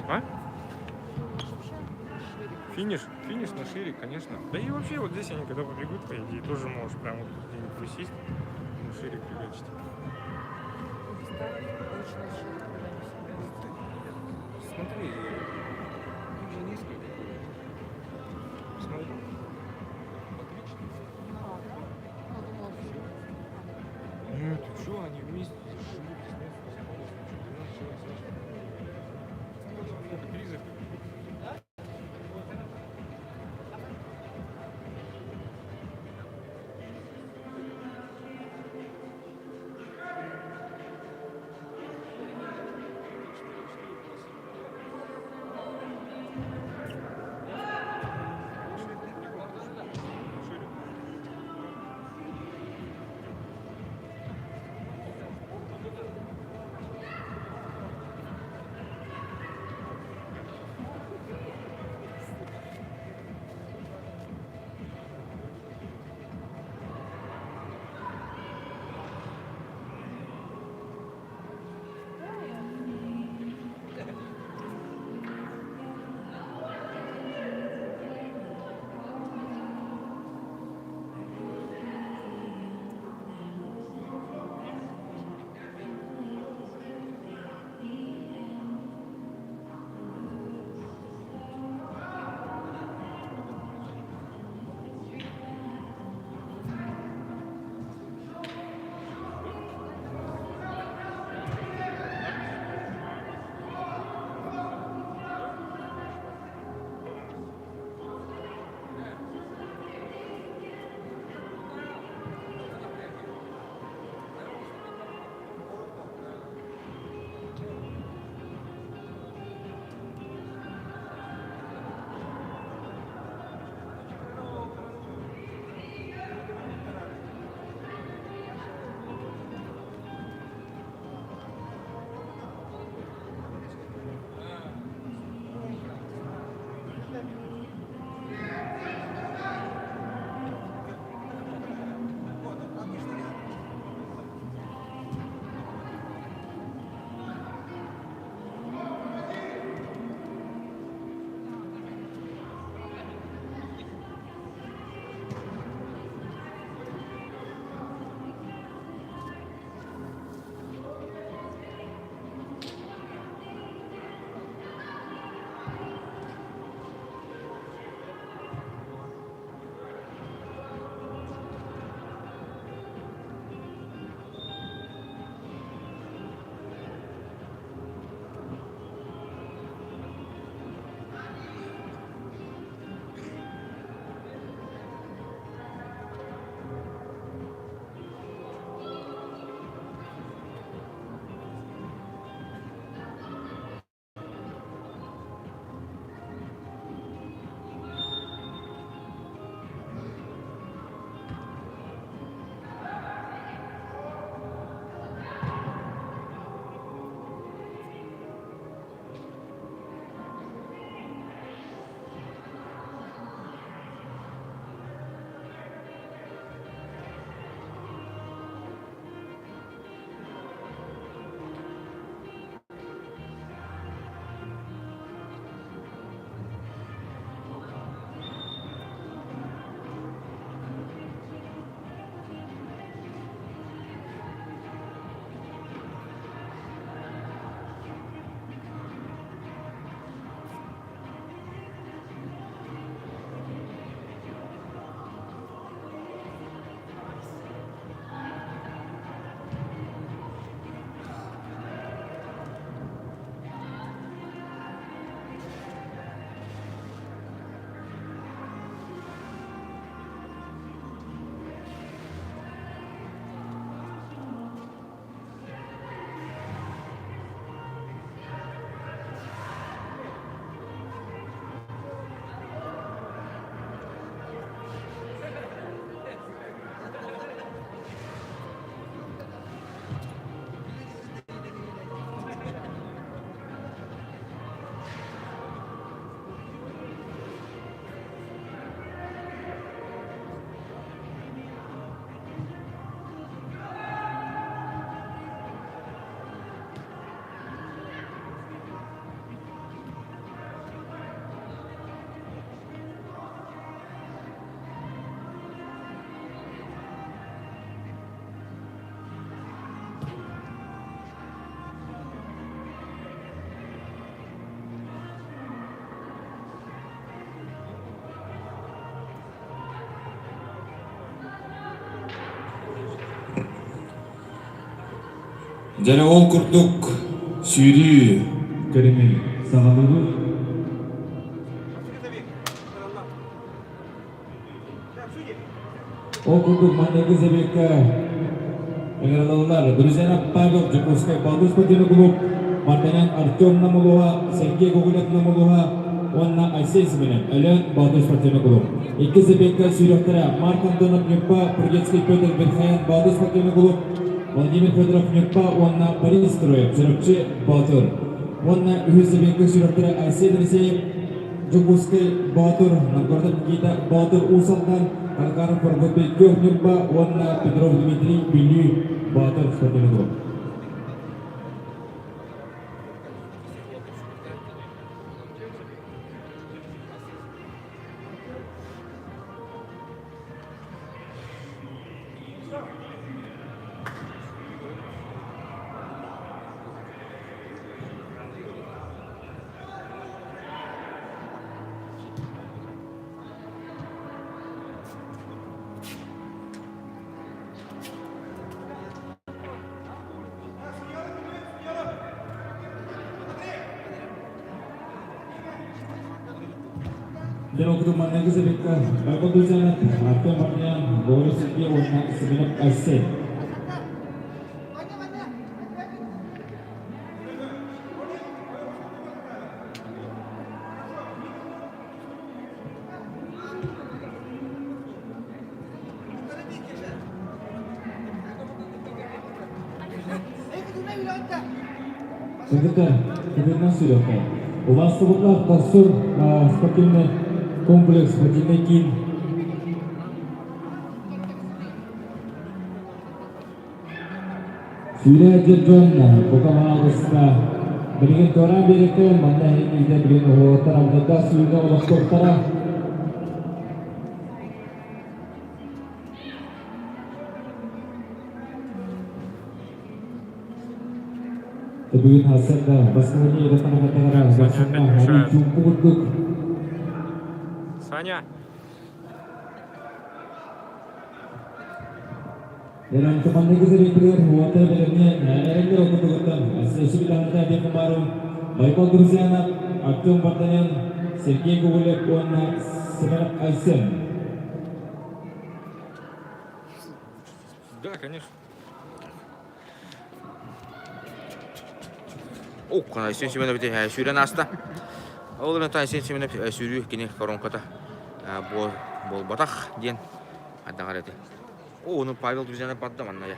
А? Финиш, финиш на шире, конечно. Да и вообще вот здесь они когда побегут, по идее, тоже можешь прямо вот тут где-нибудь присесть, на шире фигачить. Смотри, их же несколько. Смотри. По 3-4. Нет, ты чё, они вместе зашибут, снять, что, 12 человек сразу. Сколько, три забегут? Шире. Дьэ ол курдук сүүрүү көрүҥүн саҕалыыбыт. Ол курдук маҥнайгы забегка ыҥырылаллар Друзьянов Павел Дьокуускай Балдыс спортивный клуб, Мартынян Артем Намылуха, Сергей Гоголев Намылуха уонна Айсен Семенов Өлөөн Балдыс спортивный клуб. Икки забегка сүүрүөхтэрэ Марк Антонов Ньурба, Прудецкий Петр Верхоян Балдыс спортивный клуб, Владимир Федоров Ньурба уонна Борис Строев Чурапчы Боотур. Уонна үһүс забегка сүүрүөхтэрэ Айсен Елисеев Дьокуускай Боотур, Новгородов Никита Боотур Уус Алдан, Тарканов Прокопий Күөх Ньурба уонна Петров Дмитрий Бүлүү Боотур спортивный клуб. Дьэ, ол курдук манныгы забегка Байбал Друзьянов, Артем Мартынян, Борис Сергей уонна Семенов Айсен. Кыргыттар, кыргытынан сүрүөххэ. Убаастабыллаах Дохсун спортивный комплекс, спортивный киин Сүүрэ дьон бука маалыста билигин туораан биэрэккэ манна иһиниитэ билигин уһуоттар алдырдаах сүүрэ олохтоохторо Бүгүн сарсыарда баскыһыны илэ Саня опять мешает. чуумпу курдук Саня! Эрантыманныгы зрителер уота бэлэмне эрэллэр окутугуттан Сибитаната Бекумаров, Байкал Друзьянов, Артем Варданян, Сергей Гоголев уонна Семенов Айсен. Да, конечно. Ох, Айсен Семенов сүүрэн ааста. Ол эрэн Айсен Семенов сүүрүү кини коронката буолбатах диэн ардаҕар этэ. О, ону Павел Друзьянов барда манна я.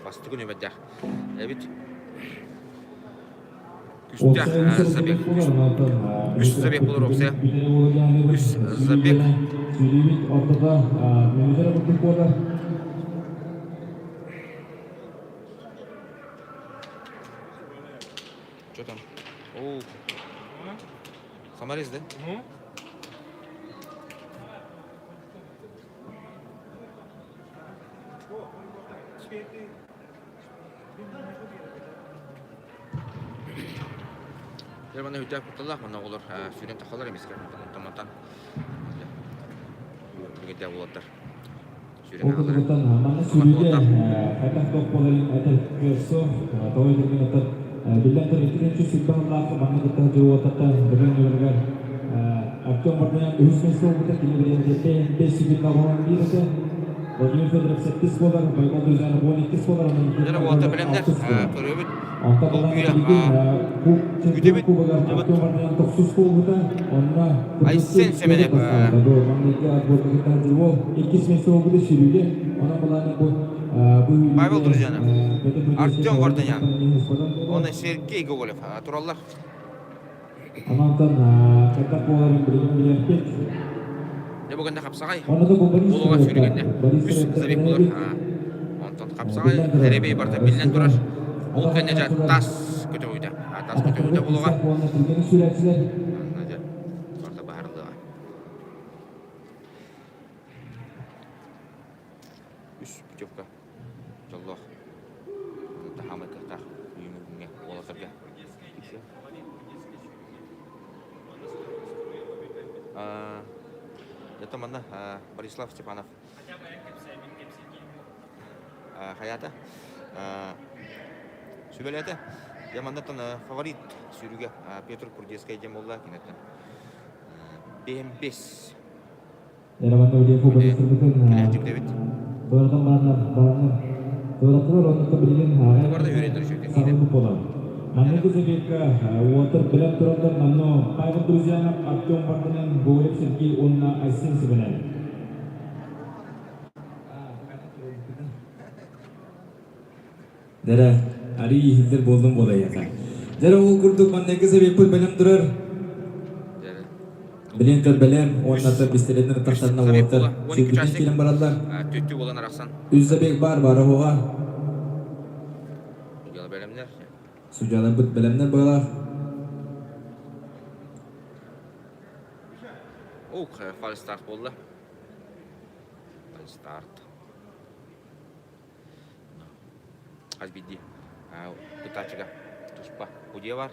Бастакы нүөмэрдээх. Эбит. Күстээх забег. Үс забег болор опция. Үс забег. Сүүрүүбүт ортото мүнүүтэ курдук буолар. Что там? О, Самарис, да? Ну? Дьэ манна үрдээх кутталлаах манна оҕолор сүүрэн тахалар эмискэ онтон билигин уолаттар сүүрэн Ол аҕалар. курдуктан манна сүүрүүгэ хайдах туох буоларын этэр кыах суох. Тоҕо диэн оттон биллэн турар иккитинчи сүүрбэ сыллаах манна кытта дьылуотаттан бөлөҥ нөмеригэр Артем Мордунян үһүс миэстэ буолбута кини бириэмэтэ 5 секунда оҕолон биир этэ. Владимир Федоров сэттис буолар, Байбал Друзьянов 12 буолар, онон Дьэ уолаттар бэлэмнэр алтыс буолар. көрүөбүт. Онтон Ол ылан күүрэ билигин күтэбит кубогар дьабыт Артем Мордунян тохсус буолбута. Онно Айсен Семенов иккис миэстэ буолбута сүүрүүгэ. Онон былаана бу Павел Друзьянов, Артем Варданян, уонна Сергей Гоголев тураллар. Онтон хайдах буоларын билигин билиэхпит. Дьэ бүгүн хапсаҕай Онно да бу Борис буолуоҕа сүүрүгэннэ. Борис Үс забег буолар. Онтон хапсаҕай эрэбэй барыта биллэн турар. Ол кэннэ дьэ тас көтөҕүүтэ. Тас көтөҕүүтэ буолуоҕа. Манна дьэ барыта баһарыллыаҕа. Үс путевка дьоллоох таһаамай кыахтаах үүнүү күҥҥэ уолаттарга. Это манна Борислав Степанов хайаата. сүбэлээтэ. Дьэ маннаттан фаворит сүүрүүгэ Петр Курдецкай диэн буолла киниттэн 5-5 Роман Ульянов бырыстырбытын Туоратын бааннар бааннар туораттылар оннук билигин саҕалык буолар. Манныгы забегка уотар билэн тураллар манно Павел Друзьянов, Артем Варданян, Гоголев Сергей уонна Айсен Сибэнэн. Дэрэ, арый иһиллэр буоллун буолайаха. Дэрэ ол курдук манныгы забегпыт бэлэм турар. Билин бэлэм уонна бистэлэнэн тахсанна уоттар сүүрбүтүн киирэн бараллар. Түттүү буолан арахсан. Үс забег бар бара хоға. Судьялар бэлэмнэр. Судьяларбыт бэлэмнэр буолар. Ух, фальстарт буолла. Фальстарт. Хас биирдии кытааччыга туспа удьуо бар.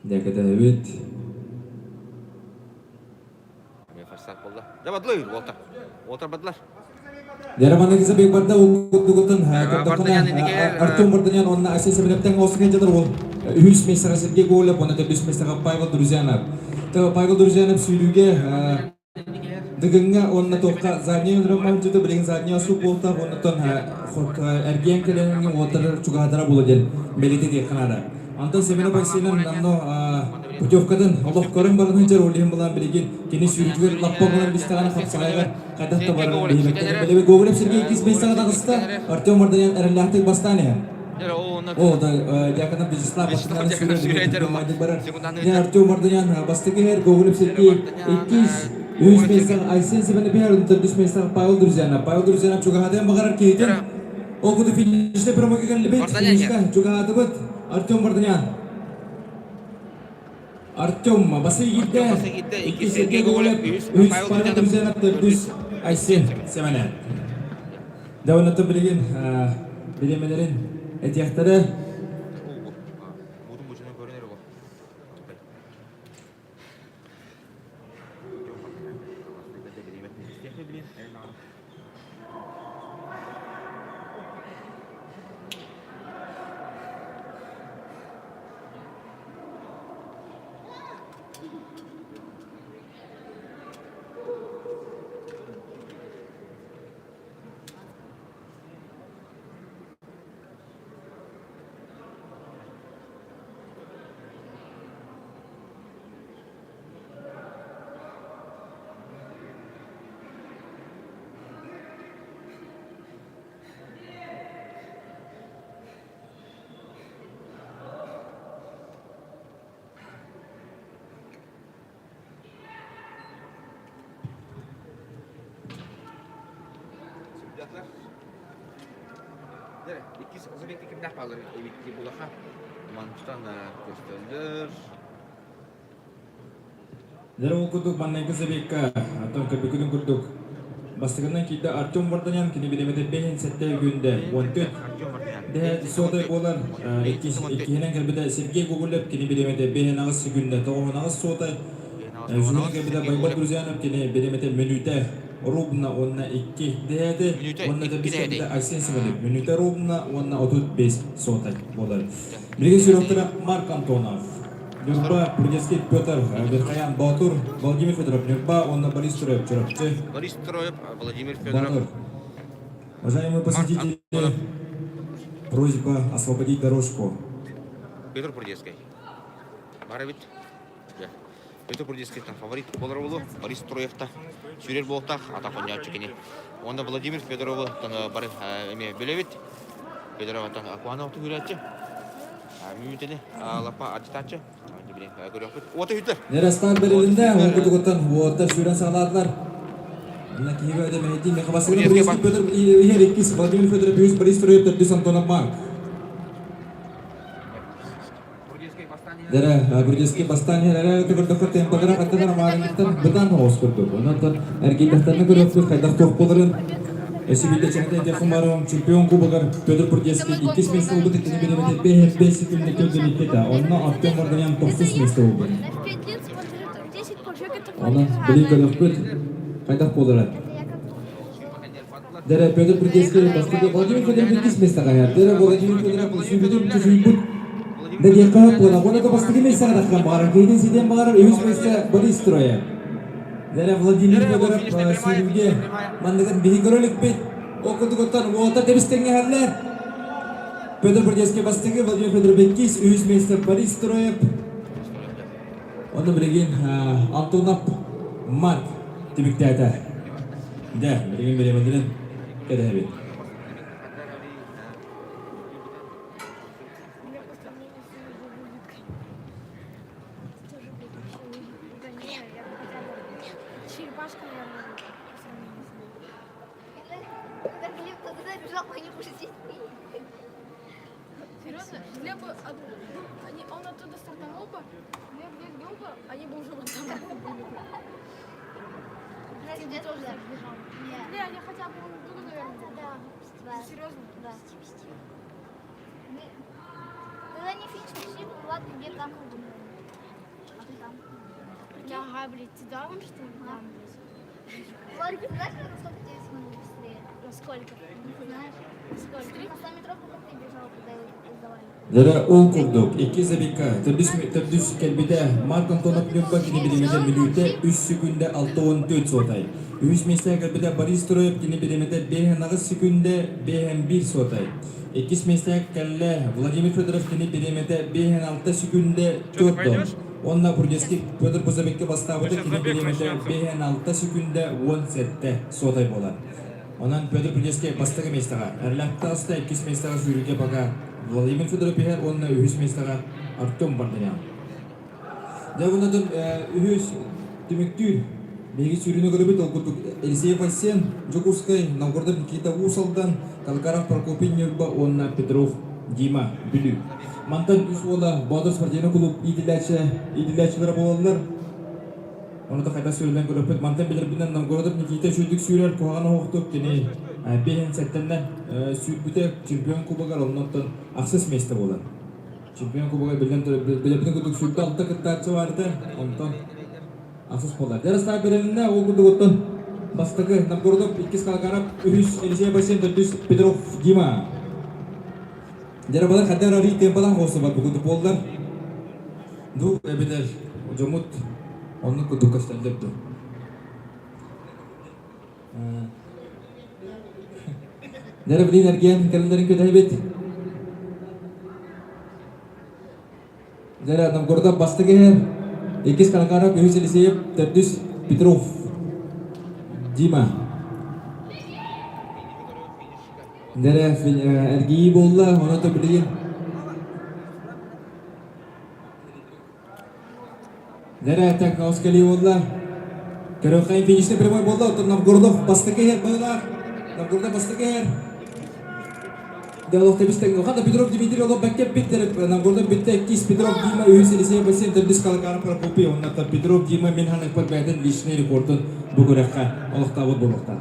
Дьэ, Дьэ бадлыр уолтар. Уолтар бадлар. Дьэ, Забек барда угуттугутун Артем Варданян онна Айсен Семеневтен оосукен жатар ол үһүс мессаға Сергей Гоголев, онна төрдүс мессаға Павел Друзьянов. Павел Друзьянов сүүрүүгэ Дыгыҥҥа уонна туохха задняй өлөрөн маһынчыты билигин задняй суп буолта уоннаттан эргиэн кэлэҥҥэ уоттарар чугаһатара буола диэн бэлиэтэ диэххэ наада. Антон Семенов Айсенов онно путевкатын олох көрөн баран сылдьар ол иһин былаан билигин кини сүүрүүтүгэр лаппа булан бистэҕинэ хапсаҕайыгар хайдах да барарын биһимэттэрин билэбит. Гоголев Сергей иккис миэстэҕэ таҕыста. Артем Морданян эрэллээхтик бастаан иһэр. О, да, Дьяконов Вячеслав бастакы сүүрэр барар. Артем Морданян бастакы иһэр, Гоголев Сергей иккис, үһүс миэстэҕэ Айсен Семенов иһэр, төрдүс миэстэҕэ Павел Друзьянов. Павел Друзьянов чугаһатыан баҕарар киһитин. Ол курдук финиште прямойга кэллибит. Финишка чугаһаатыбыт. Артем Морданян. Артем Басый киирдэ. Иккис Сергей Гоголев, үһүс Павел Друзьянов, төрдүс Айсен Семенов. Дьэ, билигин бириэмэлэрин этиэхтэрэ. Иккис забегте кимнээх баалар эбит булаха мантан көстөллөр. Дьэ ол курдук манныгы забегка оттон көрбүкүтүн курдук бастакынан киирдэ Артем Варданян кини бириэмэтэ бэһин сэттэ күндэ 14 дэһэ сотой буолар иккиһинэн кэлбитэ Сергей Гоголев кини бириэмэтэ бэһин аҕыс күндэ тоҕуһун аҕыс сотай Үсүһүнэн кэлбитэ Байбал Друзьянов кини бириэмэтэ мүнүүтэ ровно уонна икки дэһээти уонна төрдүс кэлбитэ Айсен Семенов мүнүүтэ ровно уонна 35 сотай буолар. Билигин сүрөхтөрө Марк Антонов, Ньурба, Прудецкий Петр, Верхоян Боотур, Владимир Федоров, Ньурба уонна Борис Троев, Чурапчы. Борис Троев, Владимир Федоров. Боотур. Уважаемые посетители, просьба освободить дорожку. Петр Прудецкий. Бар эбит. Петр Прудецкийтан фаворит буолар буолуо. Борис Троевта сүүрэр буолтаах, ата хонньооччу кини. Уонна Владимир Федоровы бары эмиэ билэбит. Федоров ата Акуанов түһүрээччи. Мүмүтэни лаппа ардытааччы. Көрүөхпүт. Уота үтэр. Нерастан берилинде, ол кутугуттан уоттар сүүрэн саҕалаатылар. Онно киһигэ өтө мэһэйдии Михабасыгына Борисов Петр иһэр иккис, Владимир Федоров үһүс, Борис Троев төрдүс, Антонов Марк. Дэрэ, Грудинский бастаан иһэр эрэ көрдөххө темпалара хаттан амаарыттан бытаан оҕус курдук. Онон эргийдэхтэринэ көрүөхпүт хайдах туох буоларын Өсүбүтэ чэҥэтэ этиэххин чемпион кубогар Петр Прудецкий иккис миэстэ ылбыт иккини бириэмэтэ бэһ бэс секунда көрдөрүүтэ онно Артем Варданян тохсус миэстэ ылбыт. Онон билин көрүөхпүт хайдах буолара. Дэрэ Петр Прудецкий бастакы Владимир Федоров иккис миэстэҕэ иһэр. Дэрэ Владимир Федоров сүүрбүтүн чочуйбут. Да диэххэ сөп буолар. Уонна да бастакы миэстэҕэ таххан баҕарар. Киһитин ситиэн баҕарар үһүс миэстэ Борис Троев. Дэрэ Владимир Дэрэ, вот Федоров финишная прямая, сүүрүүгэ финишная прямая. манныгын биһи көрө иликпит. Ол курдугуттан уолаттар тэбис тэҥҥэһэллэр. Петр Прудецкий бастакы, Владимир Федоров иккис, үһүс миэстэ Борис Троев. Онно билигин Антонов Марк түмүктээтэ. Дьэ, билигин бириэмэлэрин кэтэһэбит. Черепашка, наверное, по сравнению с ней. Когда Глеб туда бежал, они уже здесь были. Серьезно, Глеб, бы от- ну, они, он оттуда стартанул бы, Глеб весь бы, они бы уже вот там были бы. Знаешь, Ты бы где тоже туда? так бежал. Нет. Бля, они хотя бы друг друга, наверное. Да, да. Серьезно? Да. Мы- Когда они финиш пришли, ладно, где там кругом. А ты там. Ага, блядь, ты даром, что ли? Да, блядь. Влад, ты знаешь, на сколько тебе секунд быстрее? На сколько? Знаешь? Сколько? На 100 метровку, как ты бежал, когда его сдавали. Дьэ, ол курдук, икки забегка, төрдүс, төрдүс кэлбитэ Марк Антонов Ньурба кини бириэмэтэ мүлүүтэ үс секүндэ 64 суотай. Үһүс миэстэҕэ кэлбитэ Борис Троев кини бириэмэтэ 5,8 секүндэ 5,1 суотай. Иккис миэстэҕэ кэллэ Владимир Федоров кини бириэмэтэ 5,6 секүндэ Что, ты 4 пойдешь? Уонна Прудецкий Петр Бузовикка Ну, бастаабыта сейчас кини забег бириэмэтэ начнется. 5,6 секүндэ 17 суотай буолар. Онон Петр Прудецкий бастакы миэстэҕэ, Эрлэхтэ таҕыста иккис миэстэҕэ сүүрүүгэ пока Владимир Федоров иһэр уонна үһүс миэстэҕэ Артем Варданян. Дьэ, оннотон үһүс түмүктүүр биһиги сүүрүүнү көрөбүт. Ол курдук Елисеев Айсен, Дьокуускай, Новгородов Никита Уус Алдан, Калкаров Прокопий Ньурба уонна Петров Дима Бүлүү. Мантан үс уола Боотур спортивный клуб иитиллээччи, иитиллээччилэрэ буолаллар. Ону да хайдах сүүрүлэн көрөппүт. Мантан билэрбинэн Новгородов Никита үчүгдүк сүүрэр, куһаҕан оһохтук кини биэһин сэттэннэн сүүрбүтэ чемпион кубогар оннуттан ахсыс миэстэ буолар. Чемпион кубога биллэн билэрбитин курдук 26 кыттааччы баар этэ. Онтон ахсыс буолар. Ярослав Береминна ол курдук оттон бастакы Новгородов, иккис Калгаров, үһүс Елисей Бассейн, төрдүс Петров Дима. Дьарабалар хаддар арый темпалан хоосубат бу курдук буоллар. Ду эбэтэр дьоммут оннук курдук көстөллөр ду. Дьэ, билин эргиэн кэлэллэрин көтөһөбүт. Дьэ, Новгородов бастакы иһэр, иккис Каракаров, үһүс Елисеев, төрдүс Петров Дима. Дьэ, эргийии буолла, онон билигин Дьэ, так кэлии буолла. Көрөххө финишный прямой буолла, оттон Новгородов бастакы иһэр быһыылаах. Новгородов бастакы иһэр. Диалог тэбистэн хата Петров Дмитрий олох бэккэ эппиттэр Новгородов бүттэ иккис Петров Дима үһүс Елисей Бассейн төрдүс Калакаров Прокопий уонна Петров Дима мин ханыппар бэйэтин личный рекордун бу күрэххэ олохтообут буолуохтаах.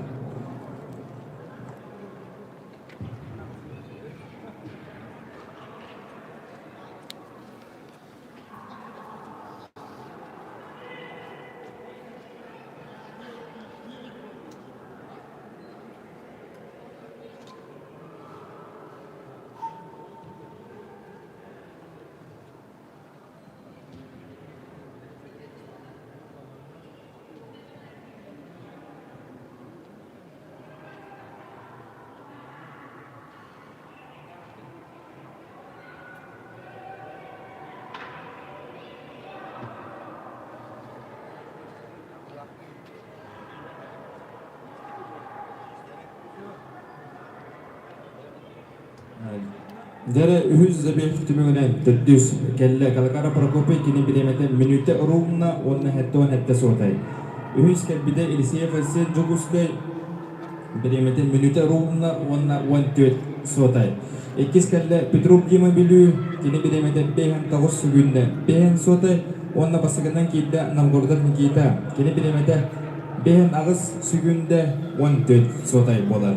Дьэ үһүс забег түмүгүнэн төрдүс кэллэ Калакара Прокопий кини бириэмэтэ мүнүүтэ уруумна уонна 77 суотай. Үһүс кэлбитэ Елисеев Айсен Дьокуускай бириэмэтэ мүнүүтэ уруумна уонна 14 суотай. Иккис кэллэ Петров Дима Бүлүү, кини бириэмэтэ 59 сүгүннэ 5 суотай уонна бастакынан киирдэ Новгородов Никита, кини бириэмэтэ 58 сүгүндэ 14 суотай буолар.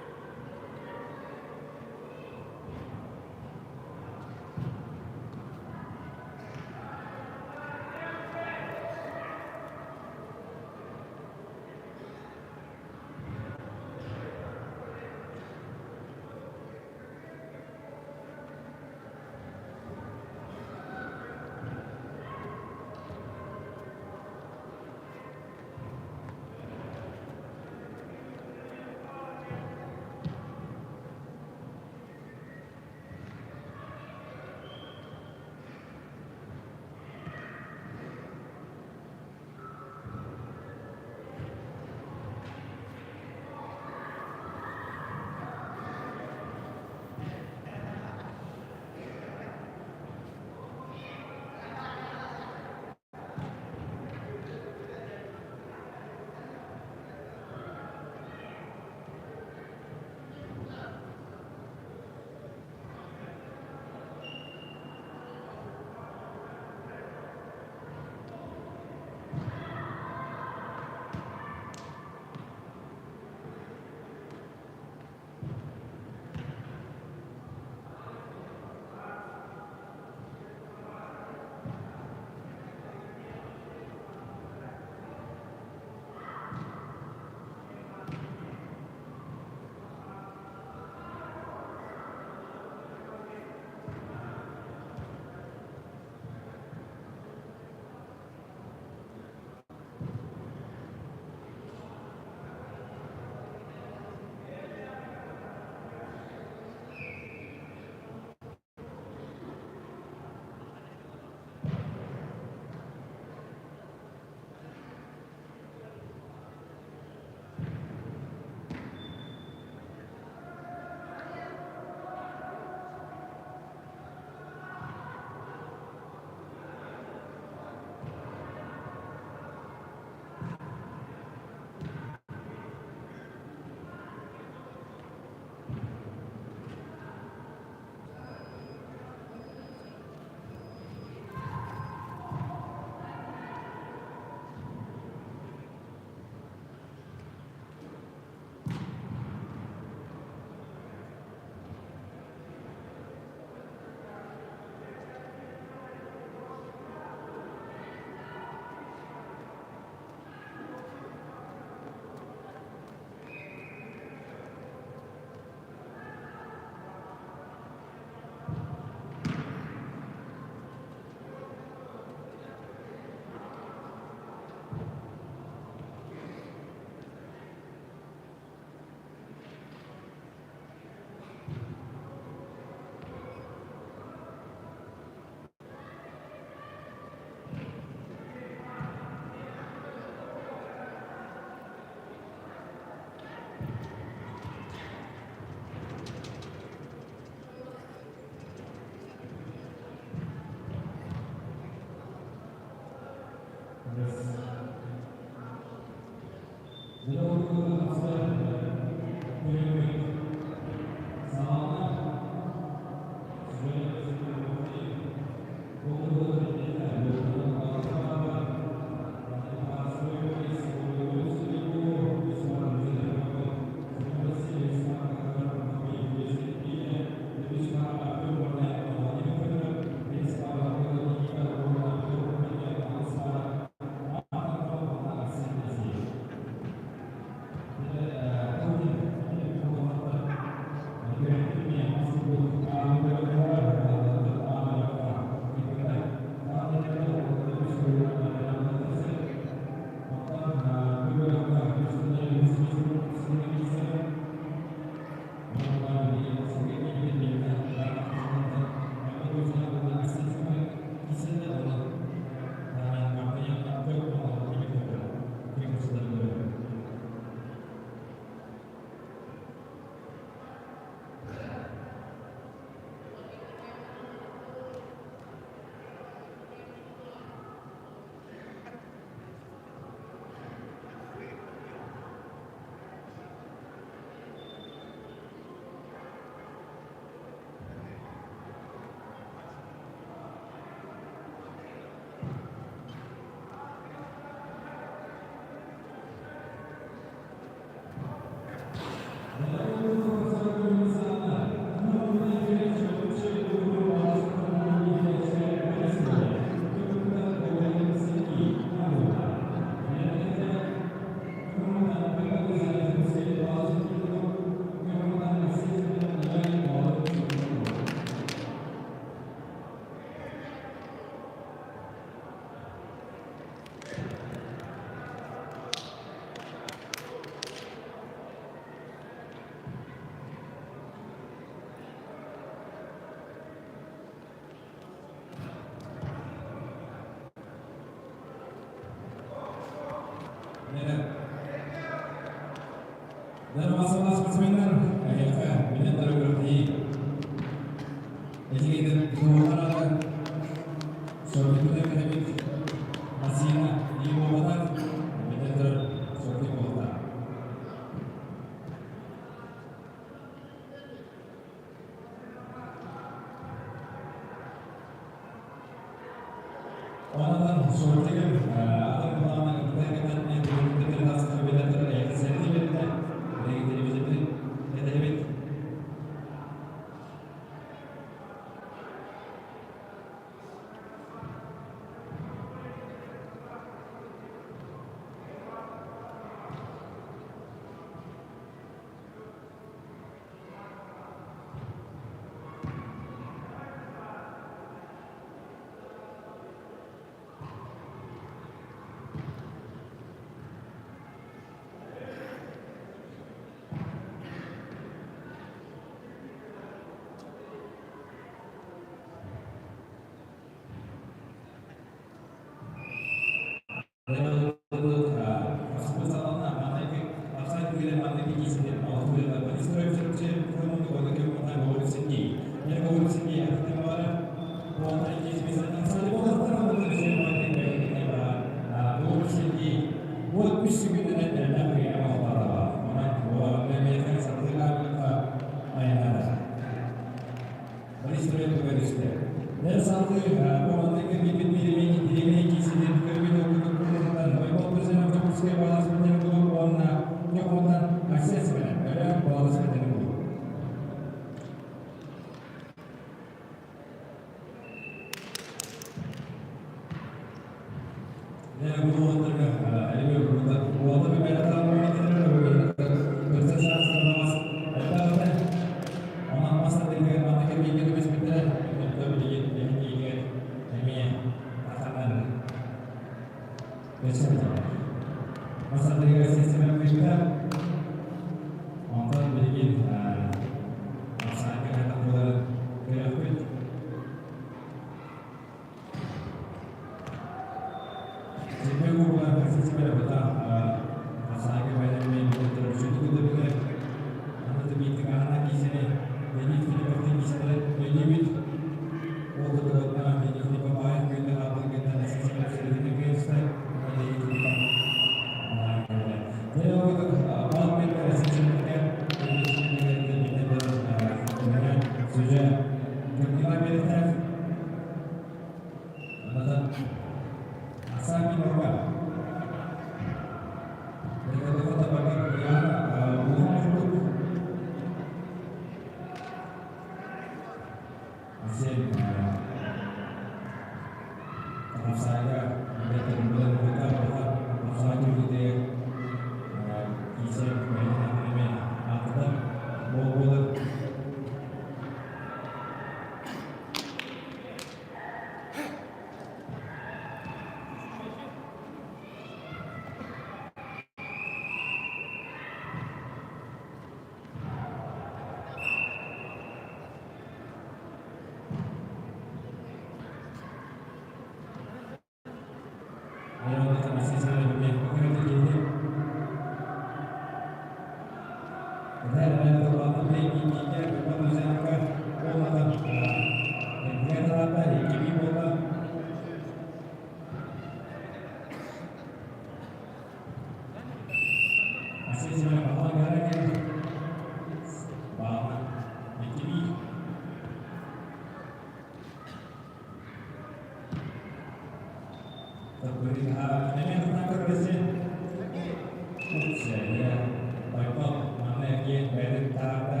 эмиэ бэйэтин таһаарда.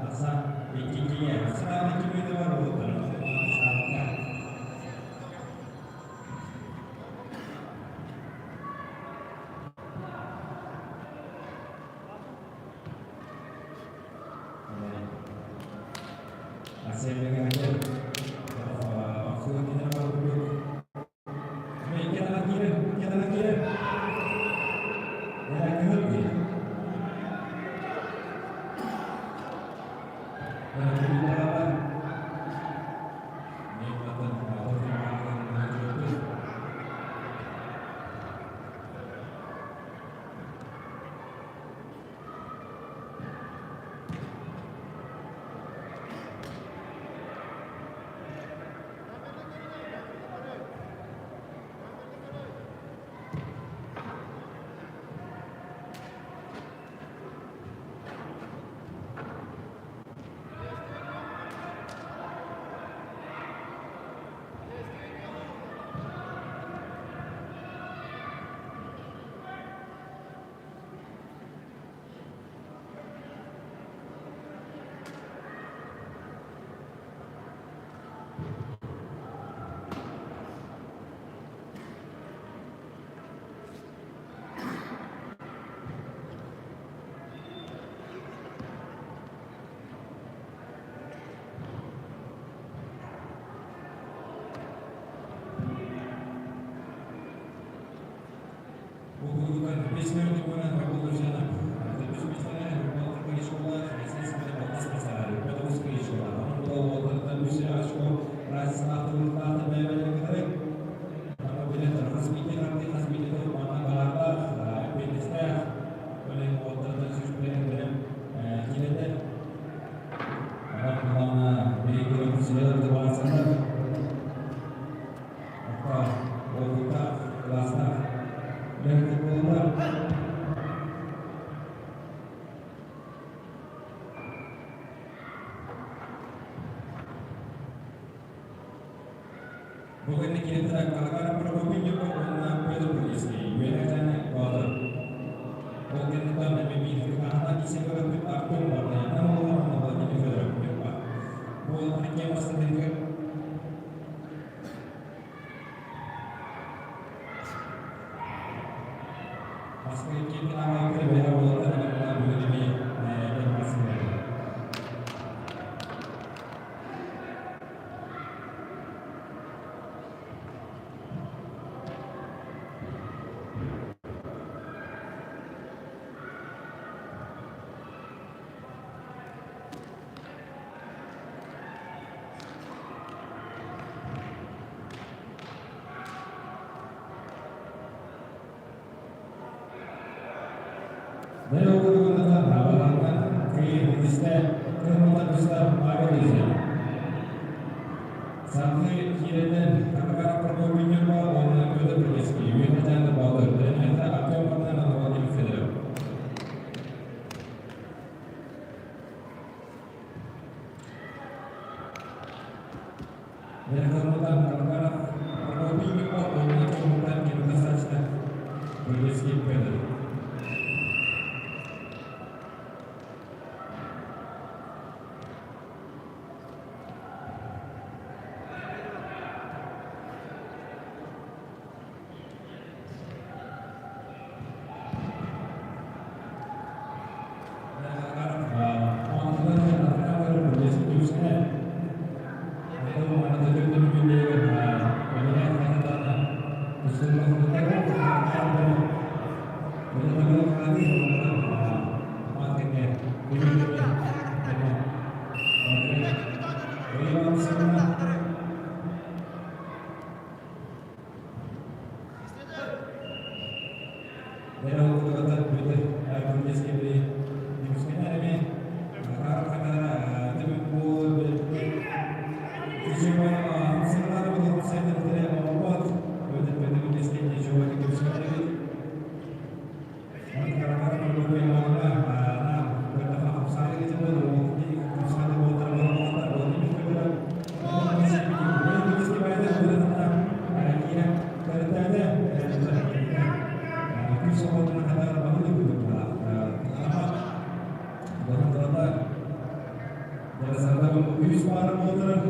Ахсаан иккигэ. Саҥа икки мүнүүтэ бар буолтар. Саҥа. Хантарата Жарасарда үс пара буолар.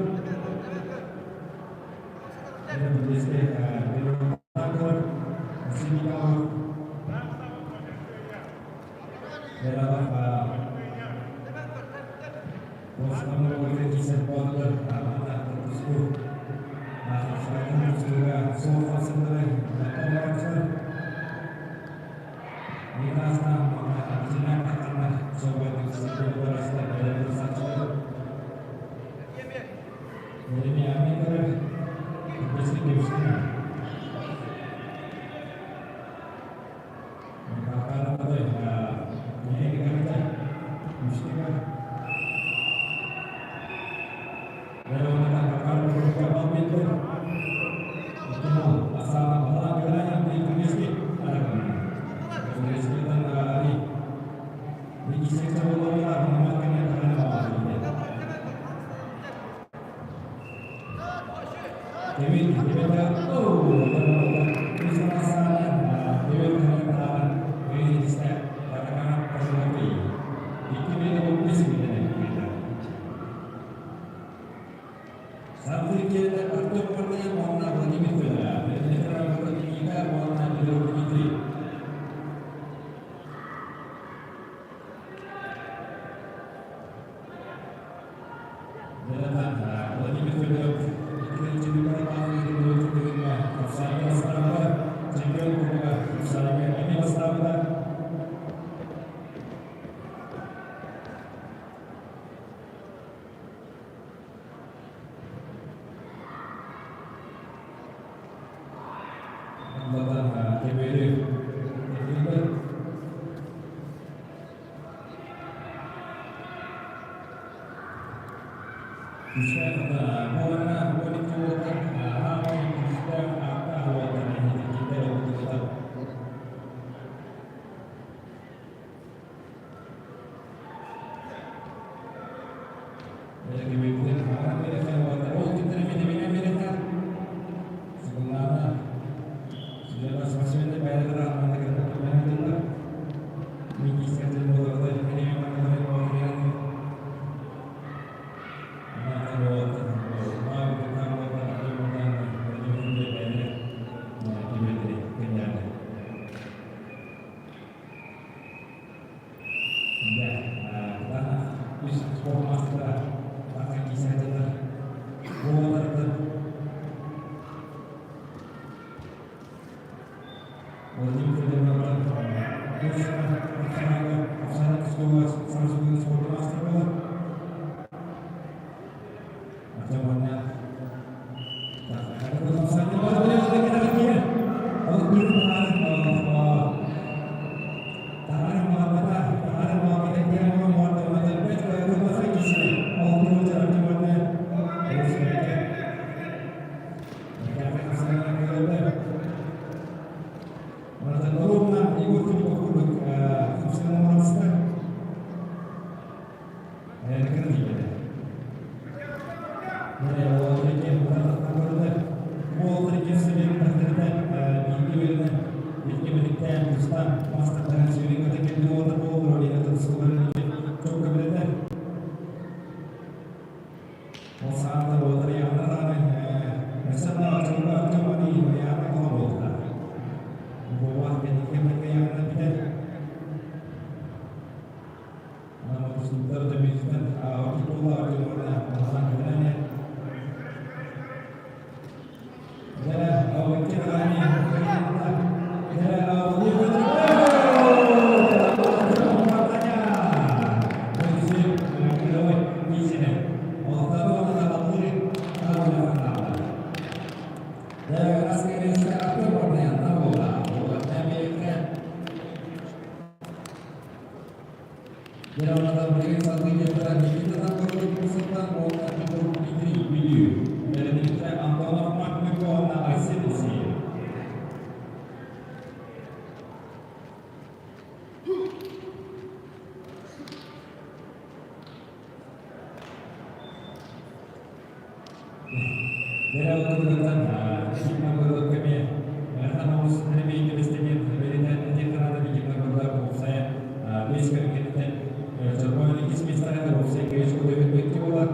Чорбоон иккис миэстэҕэ уопсай кыайыы көтөбүт буолар.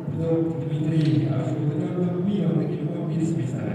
Петров Дмитрий Ашкутыков уонна Кириков биирис миэстэҕэ.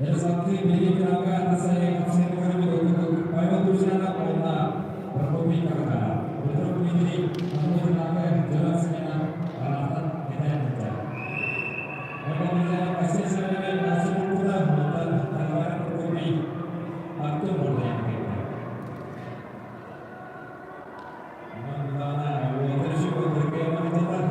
Салгыы биһиги финалга тахсарыгар хапсыһыы көрүҥү ылбыт Павел Друзьянов уонна Прокопий Кахатара. Петр Дмитрий анал финалга дьоро сынньанан ыраахтан кэтээн сылдьар. Павел Друзьянов Алексей Семенович Алсу курдуга, онтон Николай Прокопий Артем Мордаян кэллэ. Онон булаана уолаттар үчүгэй көргө махталлар.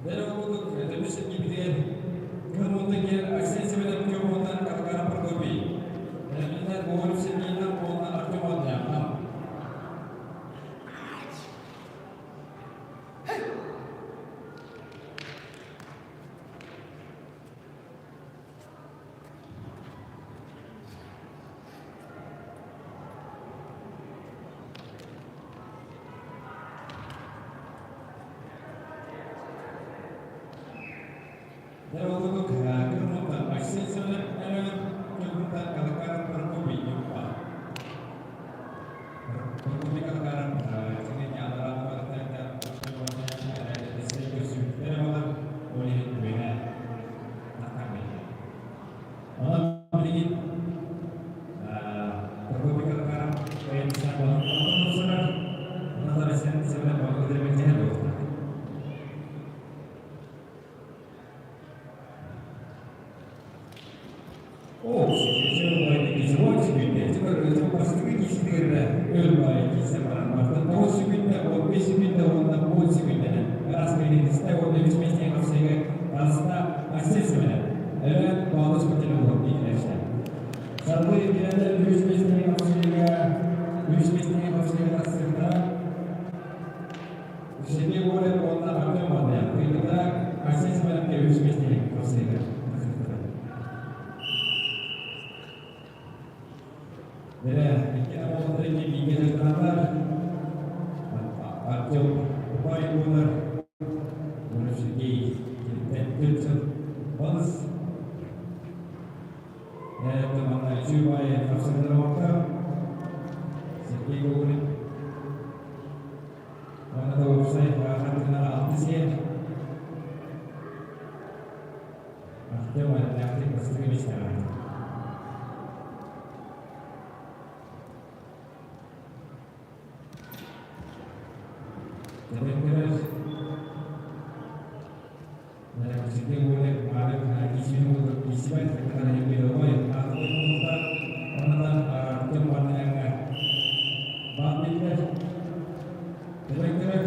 Бэл курдук көмүс киирбитигэр Кыһын киэр Арсен Семенов көмөтүнэн Катакара Прокопий, Элбиннэр Гоголев Сергейинэн уонна Артем Одняков. Дьэ, ол курдук, Кырмыттан Айсен Семенов Кырмыттан Калакаров Прокопий Ньурба. Прокопий Калакаров дьиҥэ аллараа Ол иһин үөһэ таххан биэрдэ. Онон билигин Прокопий Калакаров бэйэмсэ болон тупсарар, онон Айсен Семенов болон мэлдьэһэр буолуохтаах. Оо, Баран 9 секүндэ, 15 секүндэ уонна 10 секүндэнэн араас бэлиэтистэ уонна үс миэстэни хапсайга таҕыста Арсен Семенов. Өлөөн Боотус Путинов иитилээччитэ. Салгыы кинилэр үс миэстэни хапсайга үс миэстэни хапсайга тахсыбыта Сергей Гоголев уонна Артем Вандаян. Кыайбыта Арсен Семеновка үс миэстэни хапсайга тахсыбыта. Дэрэ, икки уолаттар икки бииргэ дьарыктаналлар. Артем Купай буолар. Уонна Сергей киниттэн төрт сыл балыс. Это манна үчүгэй хапсыһыылар оҥордо. Сергей Гоголев. Уонна да уопсай хартыынара алтыс сиэн. Артем эрэллээхтик бастакы миэстэҕэ. Директоры Сергей Гоголев Исибай Артем Директоры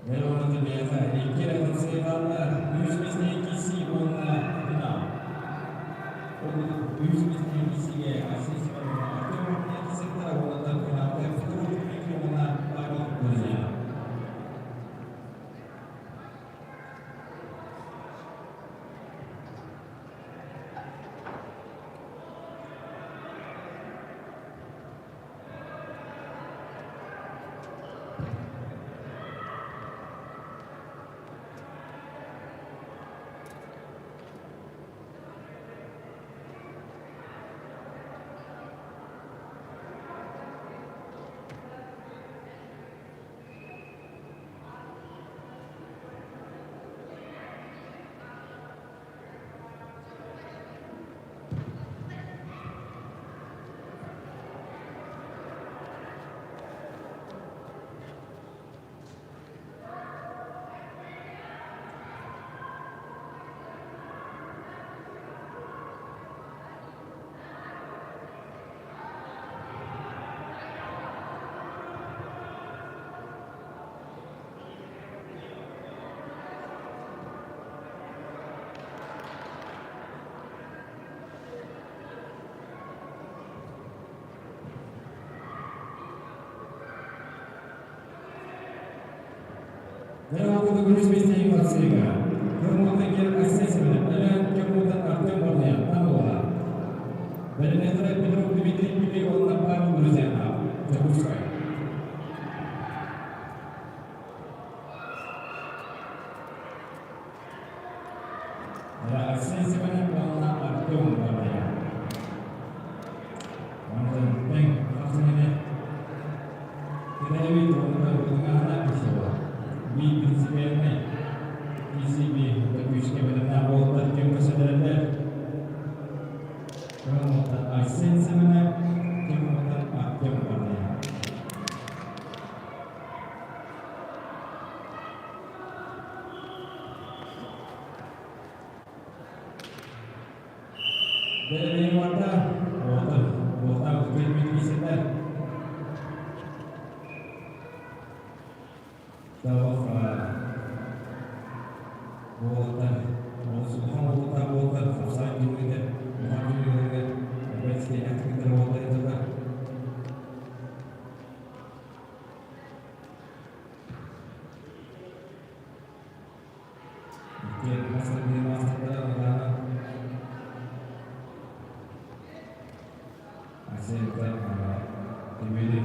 Дьэ, биһиэхэ икки эрэ тахсыы хаалла, үс миэстэни киирсии уонна финал. Ол курдук үс миэстэни киирсиигэ Арсений Степанов Артем Мартынов киирсиэхтэрэ уонна финалга Петр Дмитриев уонна Павел Друзьянов. Дьэ, үс миэстэни тахсыыга Кырмыттан кэлэн Арсен Семенов, Өлөөн Кырмыттан Артем Мордуян Намылаҕа. Бэлэмнээтэ Петров Дмитрий Дмитрий уонна Павел Друзьянов, Дьокуускай. Арсен Семенов уонна Артем Мордуян. Онтон тэҥ хапсыһыыны Кэтэһэбит уонна тыҥааһына киһи Биир принципиальнай PCB күүскэ бэлэмнээх буолтар кэм көрсөтөрөллөр. Ким Арсен Семенов, ким Артем Мордуян. Бэлэмнээх уота, уоттаах кэлбит киисэтэ. Тавах уолаттар, улахан уолаттар уолаттар хапсаан киирбитэ, улахан киирбитэ, эбэт сиэнэхтиктэр уолаттар этилэр. Иккиэн мастарбыйа маастардара Мадана Арсен Тимири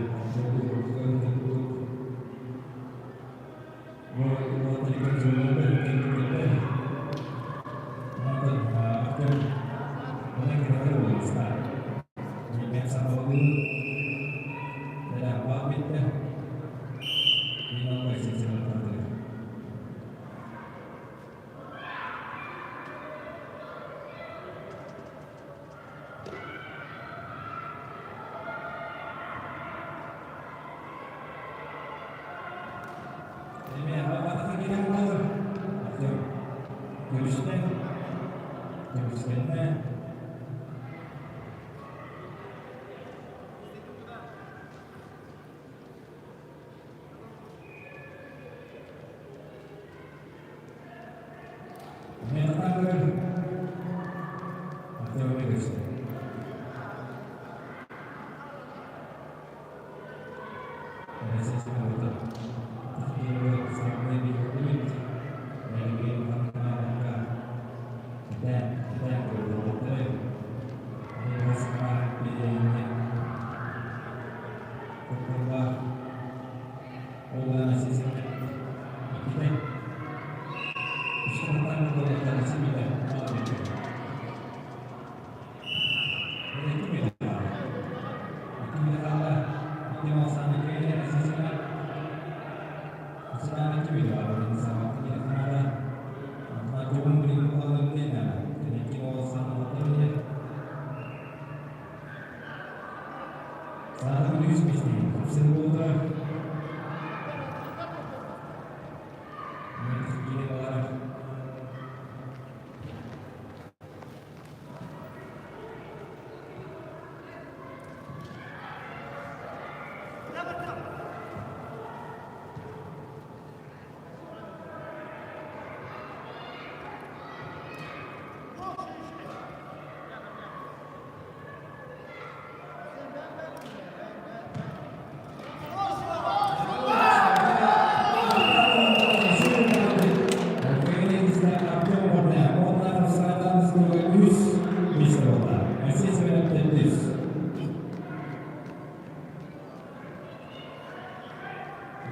Көрүстэ, көрүскэннэ.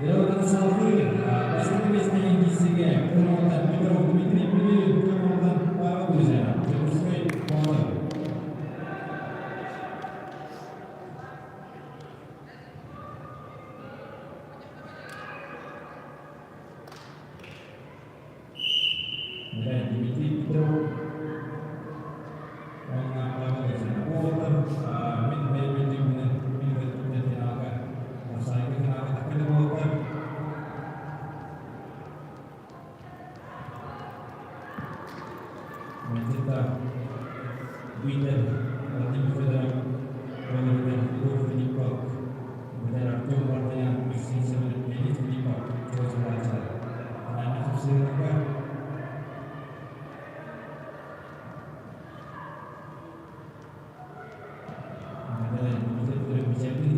Дьэ, салгыы бастакы миэстэни киирсиигэ Курмантан Петров Дмитрий Пилипов, Курмантан Павел Друзьянов, Дьокуускай Боотур. Дмитрий Петров уонна Павел Друзьянов. Уолаттар мин бэйэм дьиҥминэн мин өттүбүнэн финалга офсайдка финалга таххыны буолаттар. Мантикта Витер Владимир Федоров, Владимир Егор Филиппов, Виталий Артем Мартынян, Алексей Семенов, Леонид Филиппов, чугасылааччылар. Анаан хапсыһыыларга Дмитрий Федоров бэчээттиир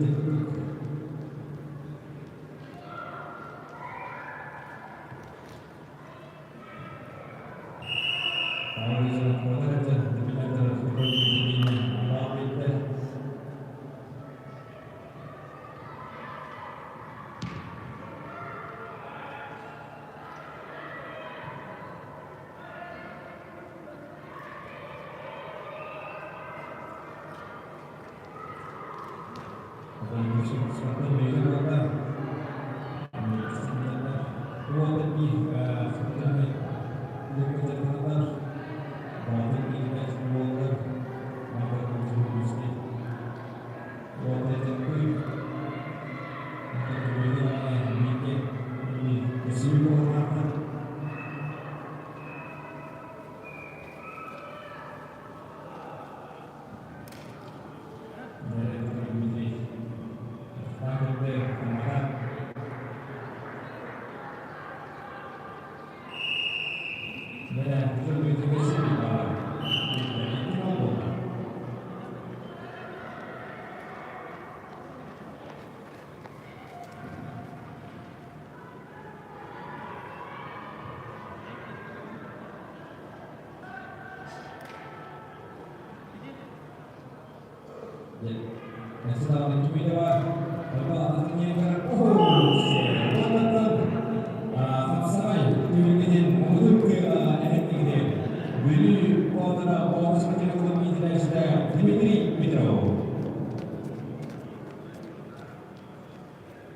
Дмитрий Петров.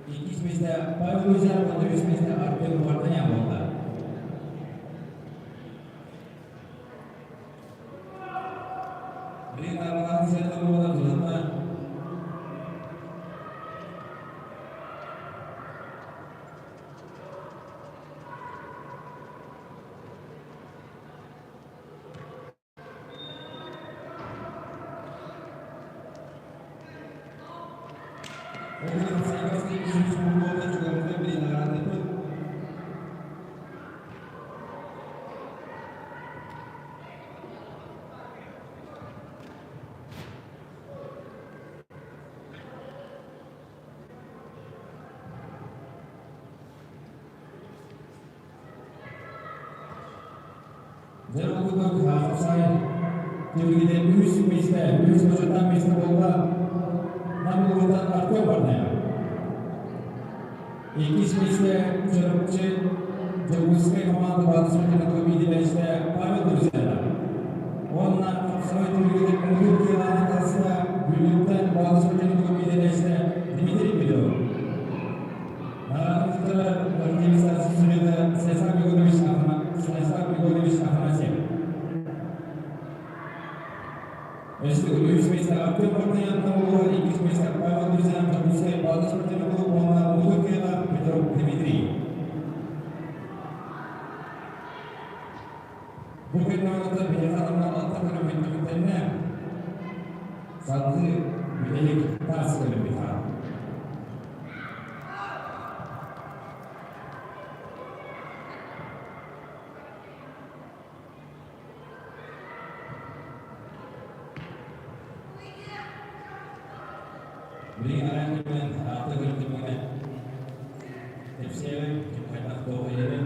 Иккис миэстэ Павел Лузянов уонна үс миэстэ Артем Вартанян буолла. Билигин Арманаатын сэрэтэ буолан туһанна. Дьэ, ол курдук хапсаҕай түмүгүнэн үһүс миэстэ, үһүс бочуоттаах миэстэ буолла Нам улууһуттан Артем Барнаев. Иккис миэстэ Чурапчы Дьокуускай команда баатысмытын биидилээччитэ Павел Друзьянов. Уонна хапсаҕай түмүгүнэн муҥутуур кыайыылааҕы таҕыста Бүлүүттэн баатысмытын биидилээччитэ Дмитрий Петров. Наҕараадалара Владимир Сарсысовета Станислав Григорьевич Станислав Григорьевич Афанасьев. Үһүс миэстэ Артем Мартынян Новолуга, иккис миэстэ Павел Друзьян Дьокуускай Балдас Мартынов уонна Муҥутуур кыайыылаах Петров Дмитрий. Бу күннээҕитэ биһиэхэ анаммыт алта көрүҥмүт түмүктэннэ. Салгыы бүтэһик таас көрүҥмүт хаалла. Билигин араан түмэн, алта көрүҥ түмүгүнэн кэпсиэҕим, ким хайдах туох иһэрин.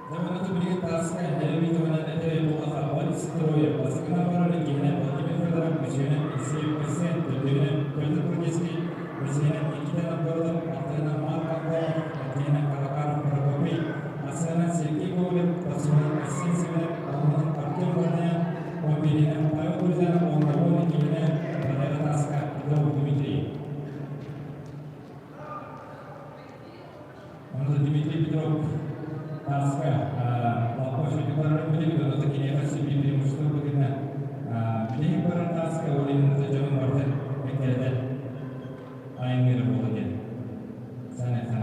Заманаты билигин тааска элбии туһунан этэрэй буоллаха, Борис Строев, бастакынан барар иккиһинэн Владимир Федоров, үсүһүнэн Алексей Косян, төрдүһүнэн Петр Прудецкий, үсүһүнэн Никита Новгородов, алтыһынан Марк Антонов, иккиһинэн Каракаров Прокопий, ахсыһынан Сергей Гоголев, тохсуһунан Арсен Семенов, уонунан Артем Варданян, он бииринэн Павел Друзьянов уонна уон иккиһинэн Валера Таска Петров Дмитрий. Онно Дмитрий Петров тааска лаппа үчүгэйдик барарын билик, онно киниэхэ сибии преимущество быһыытынан билигин барар тааска ол иһин дьонун барытын эккирэтэн айанныыра буолла диэн санаата.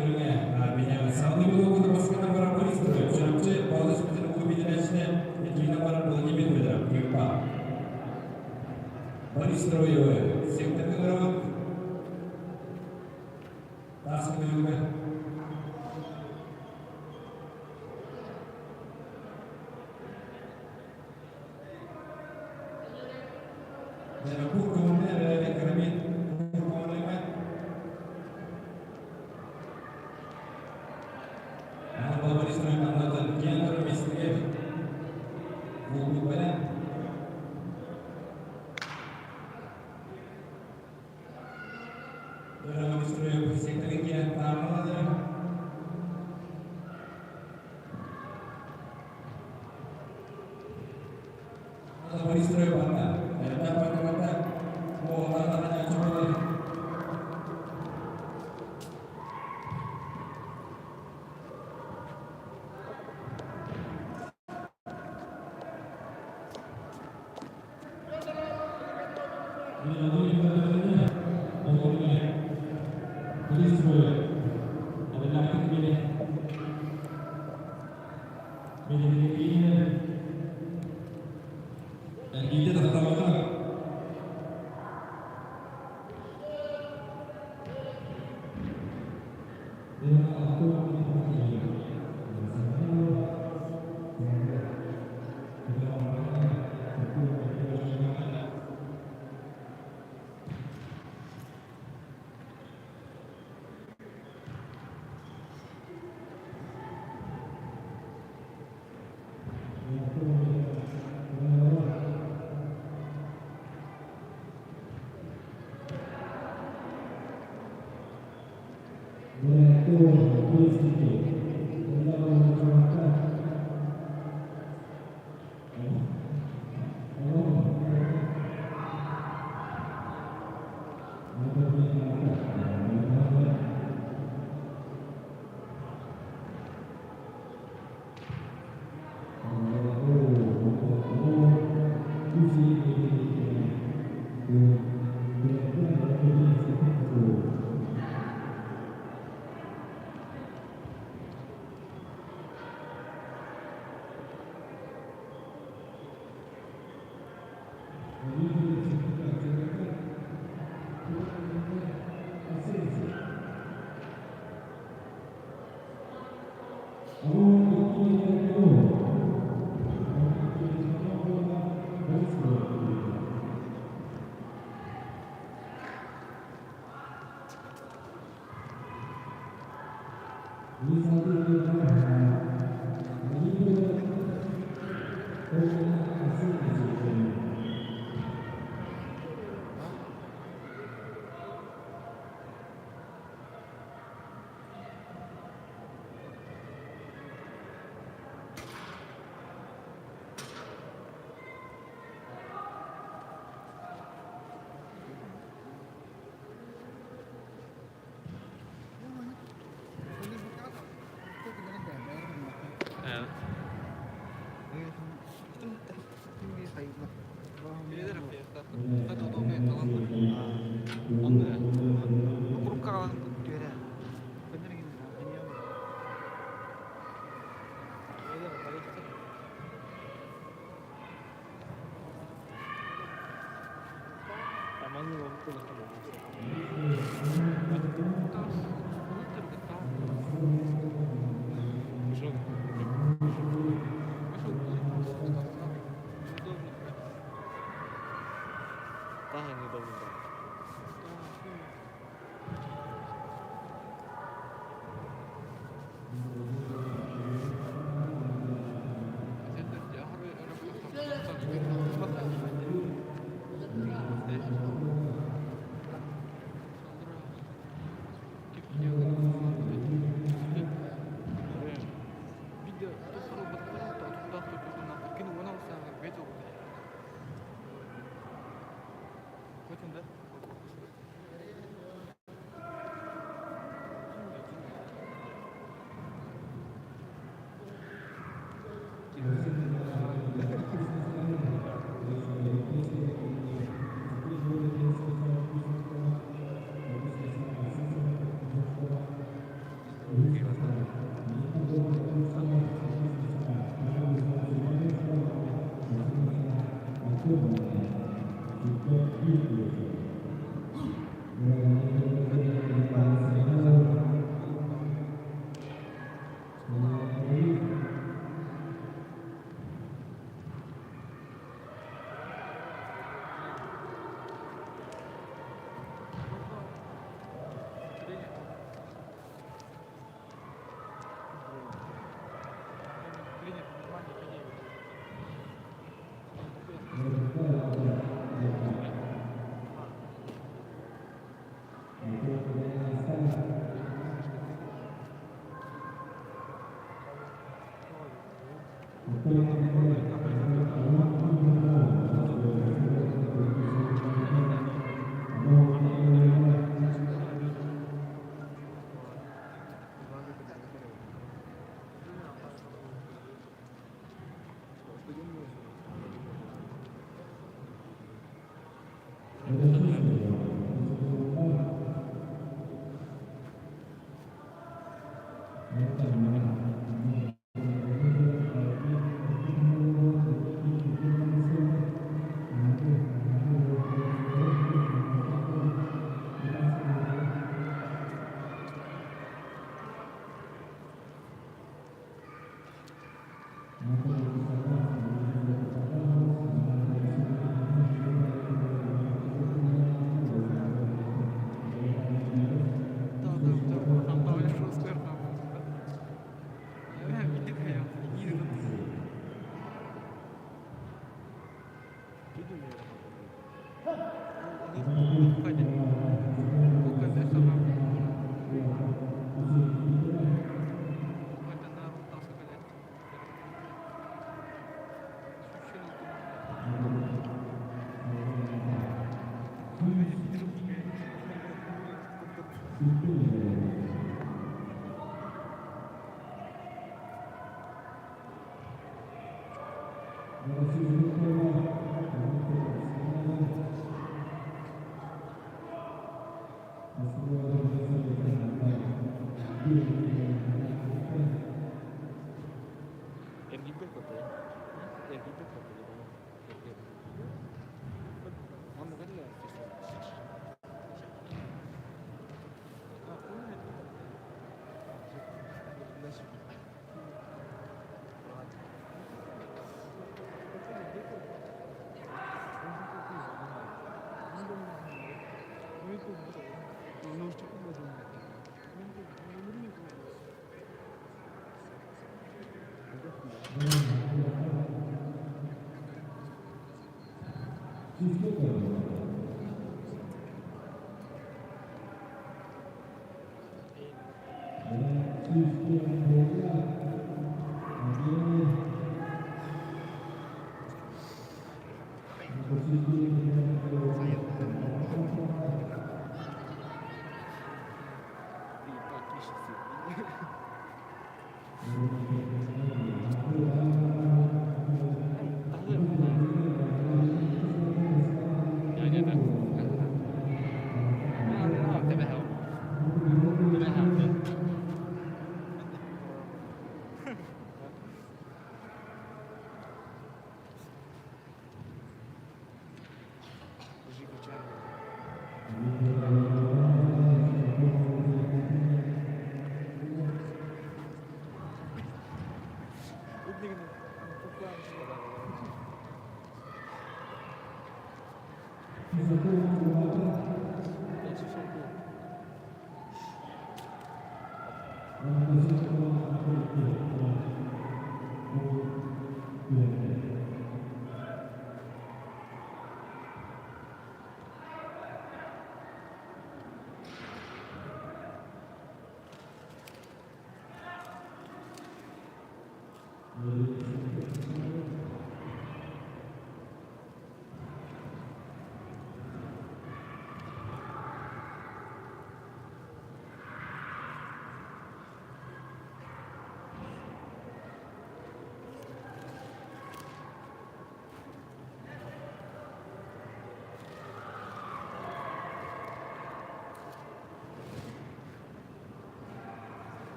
Көрүҥэ Салгыы бастакынан барар Борис Чурапчы Павлович Петров иккиһинэн барар Владимир Федоров Күрпа. Борис Строевы секторга көрөбүт. Таас көрүҥэ.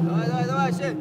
Давай, давай, давай, сядь.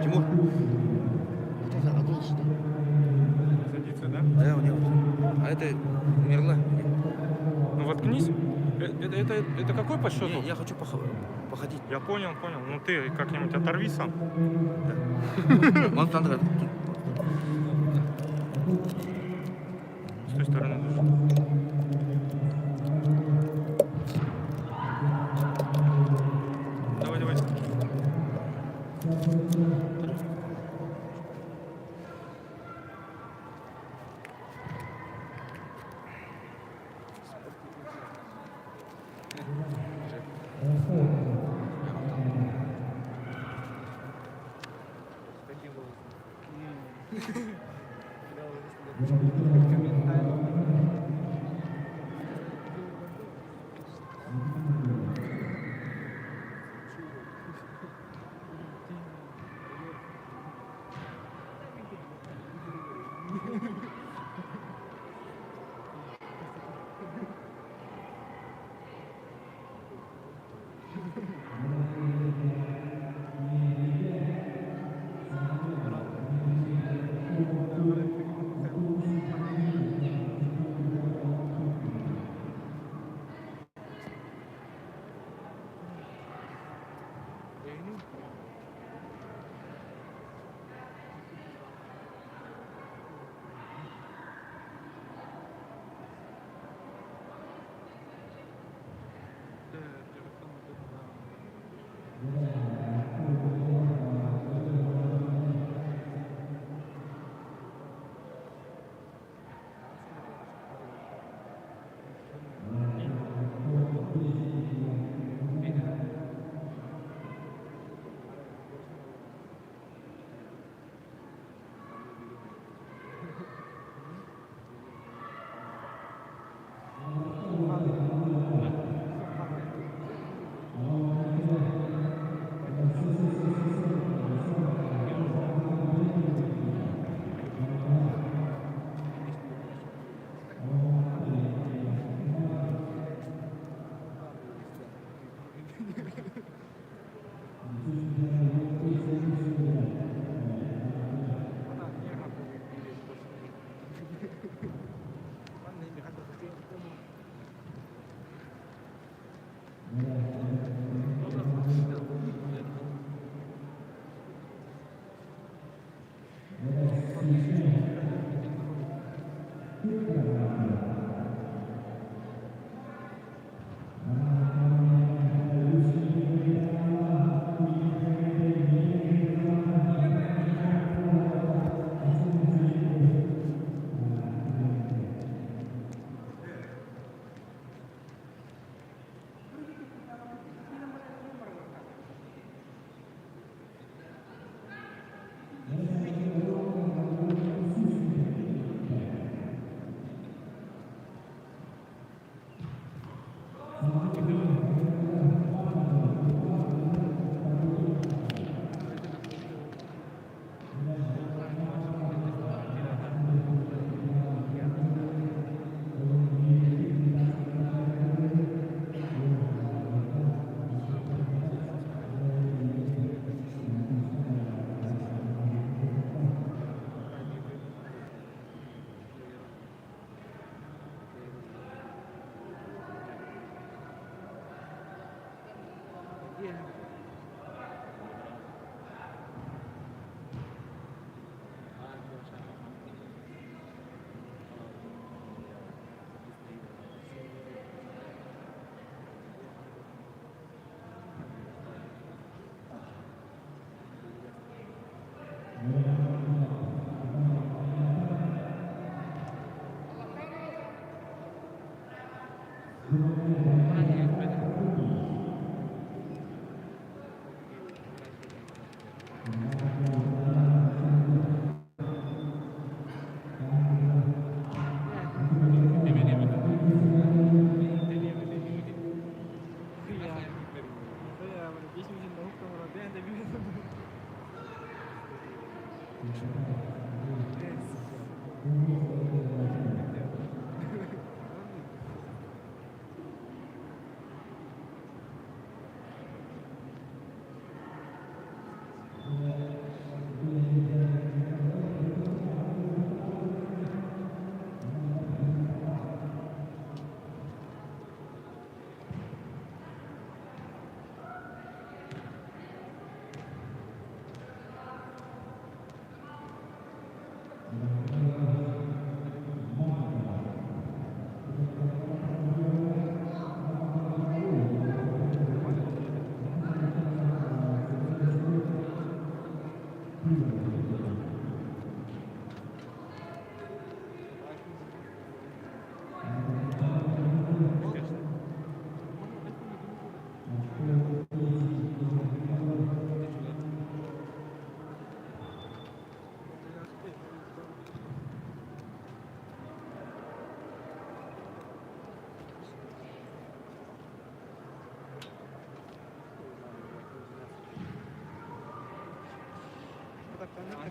Тимур. Садится, да? Да, у него. А это умерла. Ну воткнись. Это какой по счету? Не, я хочу походить. Я понял, понял. Ну ты как-нибудь оторви сам. Вон там такая. С той стороны даже. Давай, давай.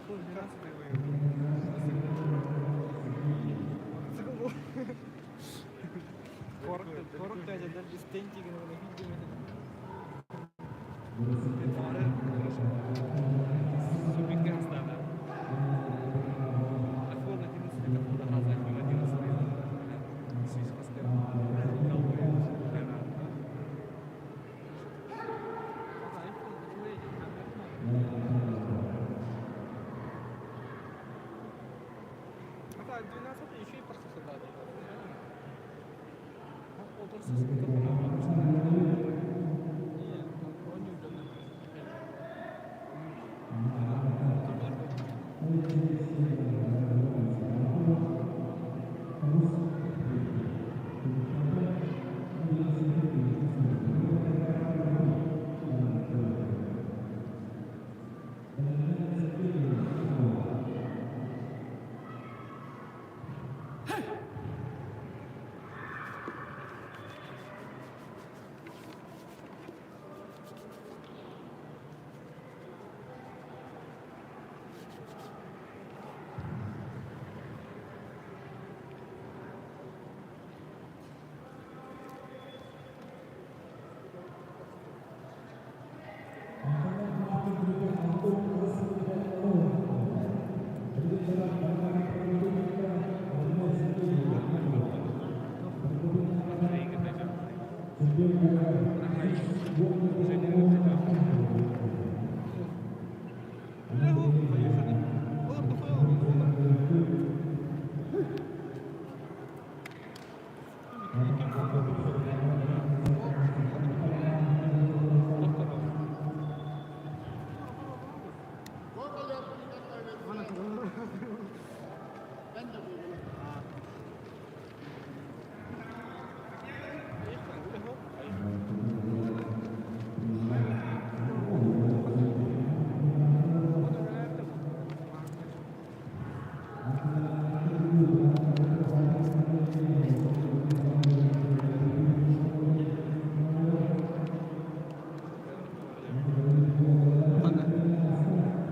iPhone 12 выиграл. Мотоцикл был.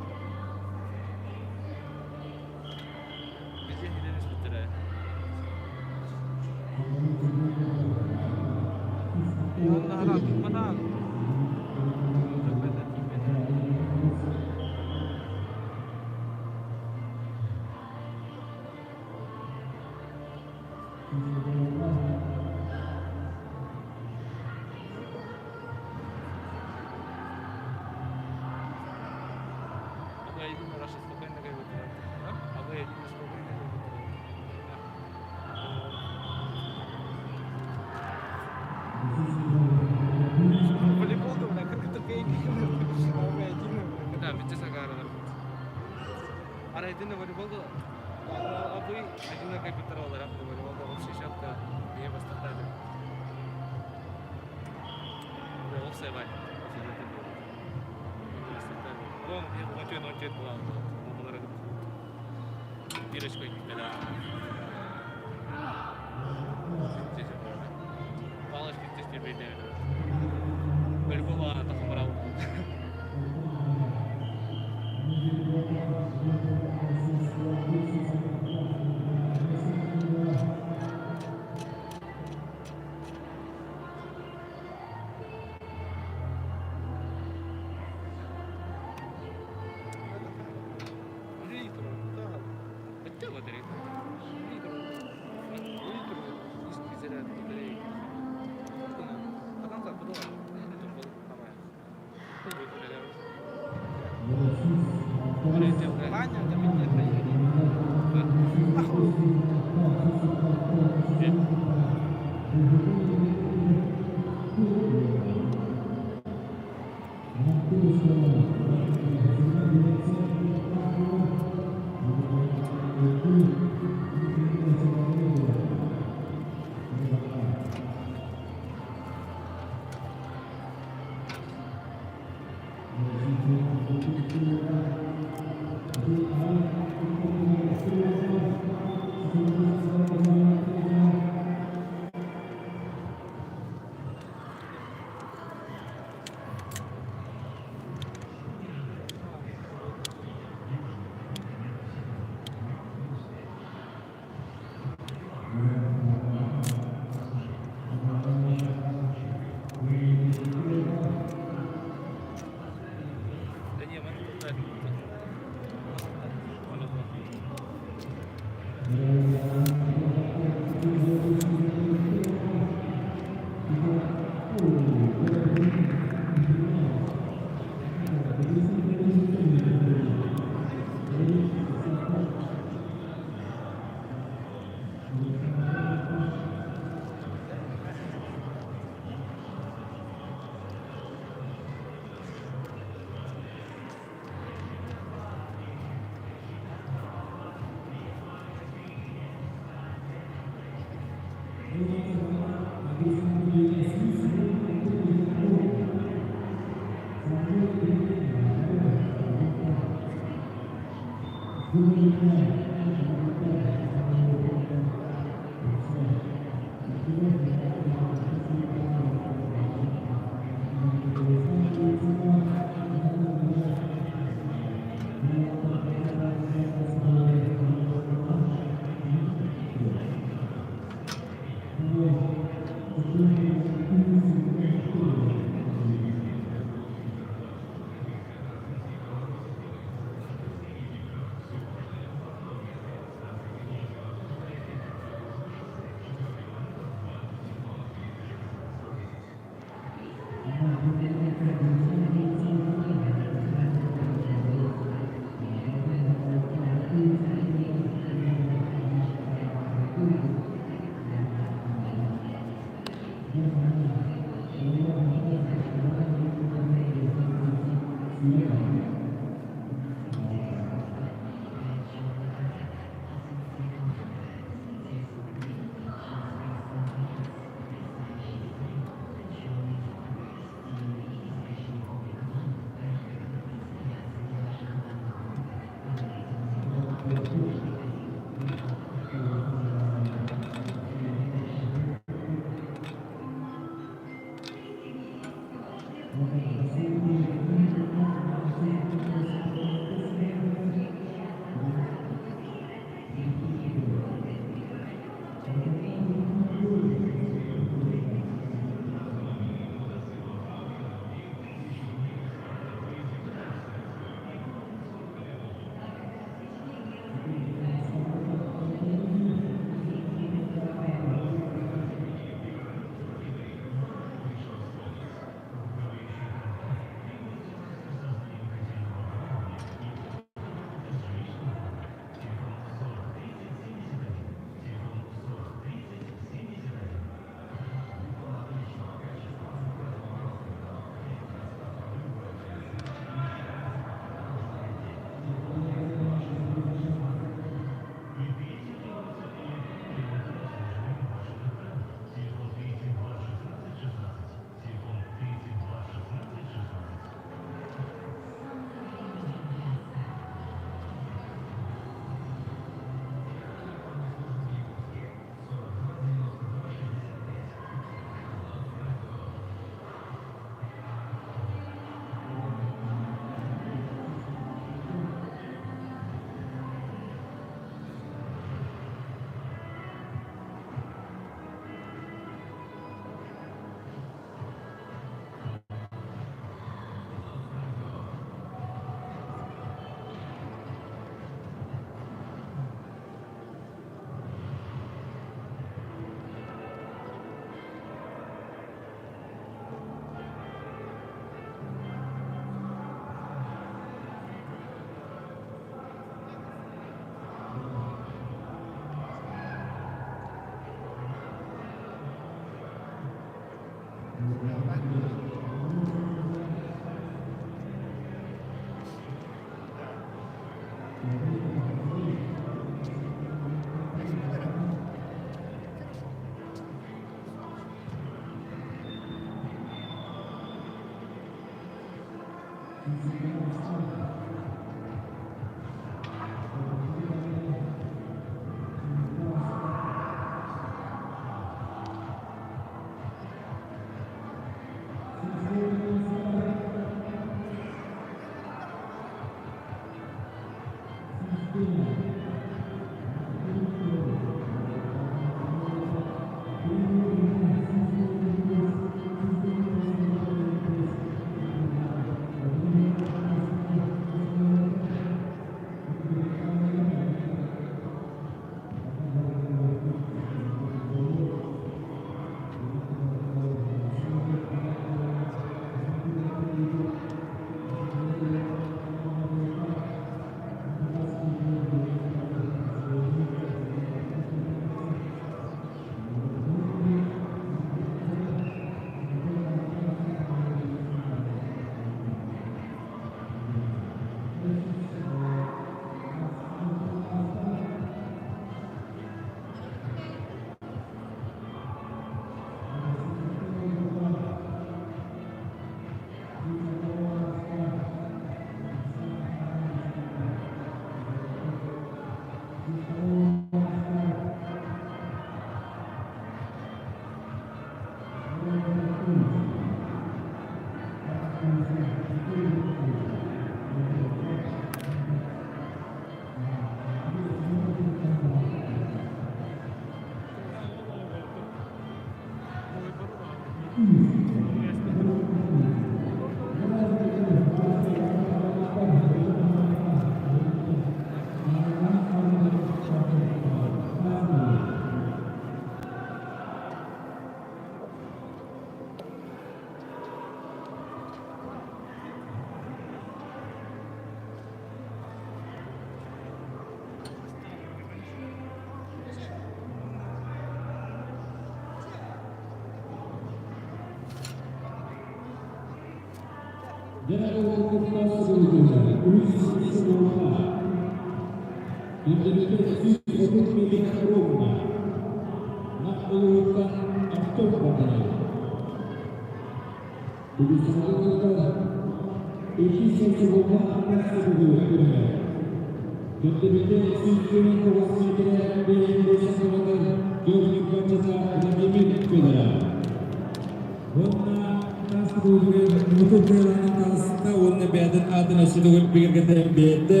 Уонна бэйэтин аатын өссө төгүл бигэргэтэн биэрдэ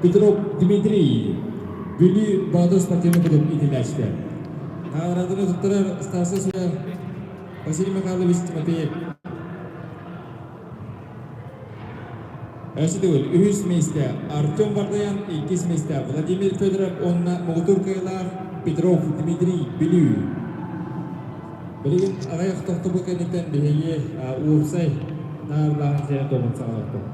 Петров Дмитрий, Бүлүү Боотур спортивный клуб иитиллээччитэ. Наҕарааданы туттарар старшай судья Василий Михайлович Тимофеев. Өссө төгүл үһүс миэстэ Артем Вардаян, иккис миэстэ Владимир Федоров уонна муҥутуур кыайыылаах Петров Дмитрий Бүлүү. Билигин аҕыйах тохтобул кэнниттэн биһиги уопсай наардааһын сиэрин туомун саҕалыахпыт.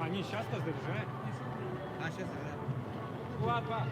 Они сейчас-то заряжают. А, сейчас заряжают. Ладно.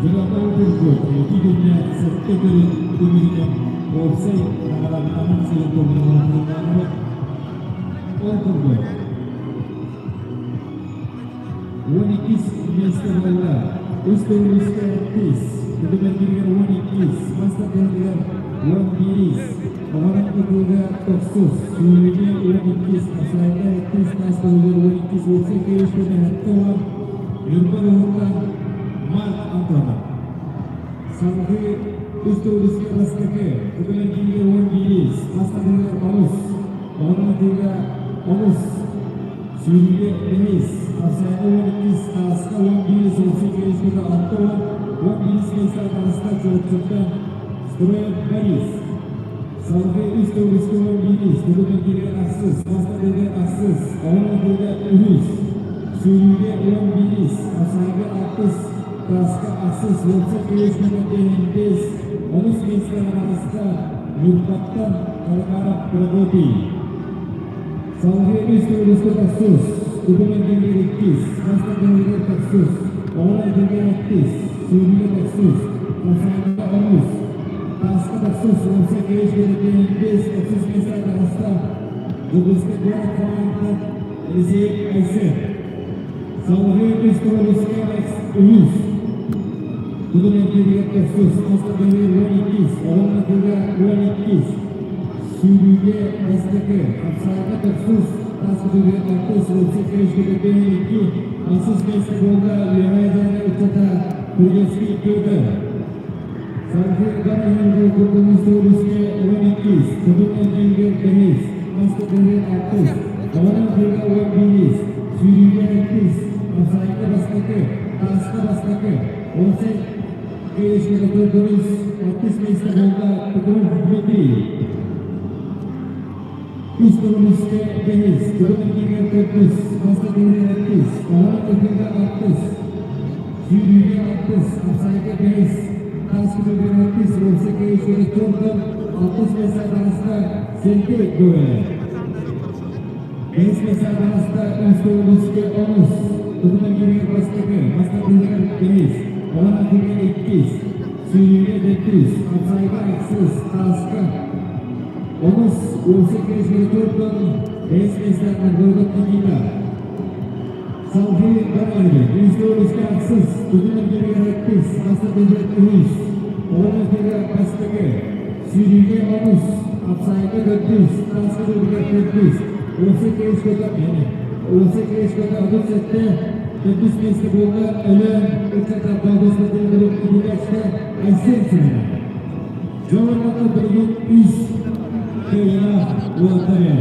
Дьоллоох курдук, ити күҥҥэ сэттэ көрүҥ түмүгүнэн уопсай наҕараадаланар сирин туоһулаһыннарбыт. Ол курдук, 12 миэстэ буолла. Үс төгүлүскэ иккис, түгэмэргиригэр 12, мас тардыһыытыгар 11, оҕонон ытыыга тохсус, сүүрүүгэ 12, хапсаҕайга иккис, таас көһүүгэр 12, уопсай кииришпитин 70, Ньурба улууһуттан Марк Антонов. Салгыы үс төгүлүскэ бастакы, түгэмэргиригэ 11, мас тардыһыытыгар онус, оҕонон ытыыга онус, Сүүрүүгэ бэһис, хапсаҕайга 12, тааска 11, уопсай киириспитэ 60, 11 миэстэҕэ таҕыста Чурапчыттан Строев Борис. Салгыы үс төгүлүскэ 11, бүгүн эргииргэ ахсыс, мас тардыыга ахсыс, оҕон ытыыга үһүс. Сүүрүүгэ 11, хапсаҕайга алтыс, тааска ахсыс, уопсай киириспитэ 55, онус миэстэҕэ таҕыста Ньурбаттан Халыкаров Прокопий. Салгыы үс төгүлүскэ тахсыс, үтүм эргииригэр иккис, мас тардыһыытыгар тахсыс, оҕолор эргииригэр иккис, сүүрүүгэ тахсыс, хапсаҕайга онус, тааска тахсыс, уопсай кэбис биэрэргэ биэс, тахсыс миэстэ таҕыста Дьокуускай куорат хамаандата Елисей Айсен. Салгыы үс төгүлүскэ үһүс, тутум эргииригэр тахсыс, мас тардыһыы 12, оҕолор эргииригэр 12, Сүүрүүгэ бастакы, хапсаҕайга тохсус, таас көтүүгэ алтыс, уопсай кэрискэгэ икки, ахсыс миэстэ буолла Үөһээ Дьааҥы ыччата Курьевский Петр. Салгыы Ганаһын курдук Сүүрүскэ 12, Хотун эргииригэр бэһис, мас тардыһыы алтыс, Оҕонон тыыга 11, сүүрүүгэ иккис, хапсаҕайга бастакы, тааска бастакы, уопсай кэрискэгэ төрдүс, алтыс миэстэ буолла Петров Дмитрий. Үс төгүлүскэ бэһис, төгүл эргииригэр төрдүс, мас тардыһыыга иккис, оҕону ытыыга алтыс, сүүрүүгэ алтыс, хапсаҕайга бэһис, таас көтүүгэ иккис, уопсай кэбиһиигэ чордон, алтыс миэстэ таҕыста Сергей Гоголев. Бэһис миэстэ таҕыста үс төгүлүскэ онус, төгүл эргииригэр бастакы, мас тардыһыытыгар бэһис, оҕону ытыыга иккис, сүүрүүгэ төрдүс, хапсаҕайга ахсыс, тааска Онус уопсай кэрэсигэ туордан бэйэс миэстэ Аргылгат Никита. Салгыы Баранова, Историческай ахсыс, тутум эргииригэр иккис, бастакы үһүс, оҕо бастакы, сүүрүүгэ онус, хапсаайга төрдүс, таска дойдуга төрдүс, уопсай кириэскэтэ уопсай кириэскэтэ 37, төрдүс миэстэ буолла Өлөөн ыччата Боотур спортивный иитээччитэ Айсен Семенов. Дьоҕурмата билигин үс кыайыылаах уолаттары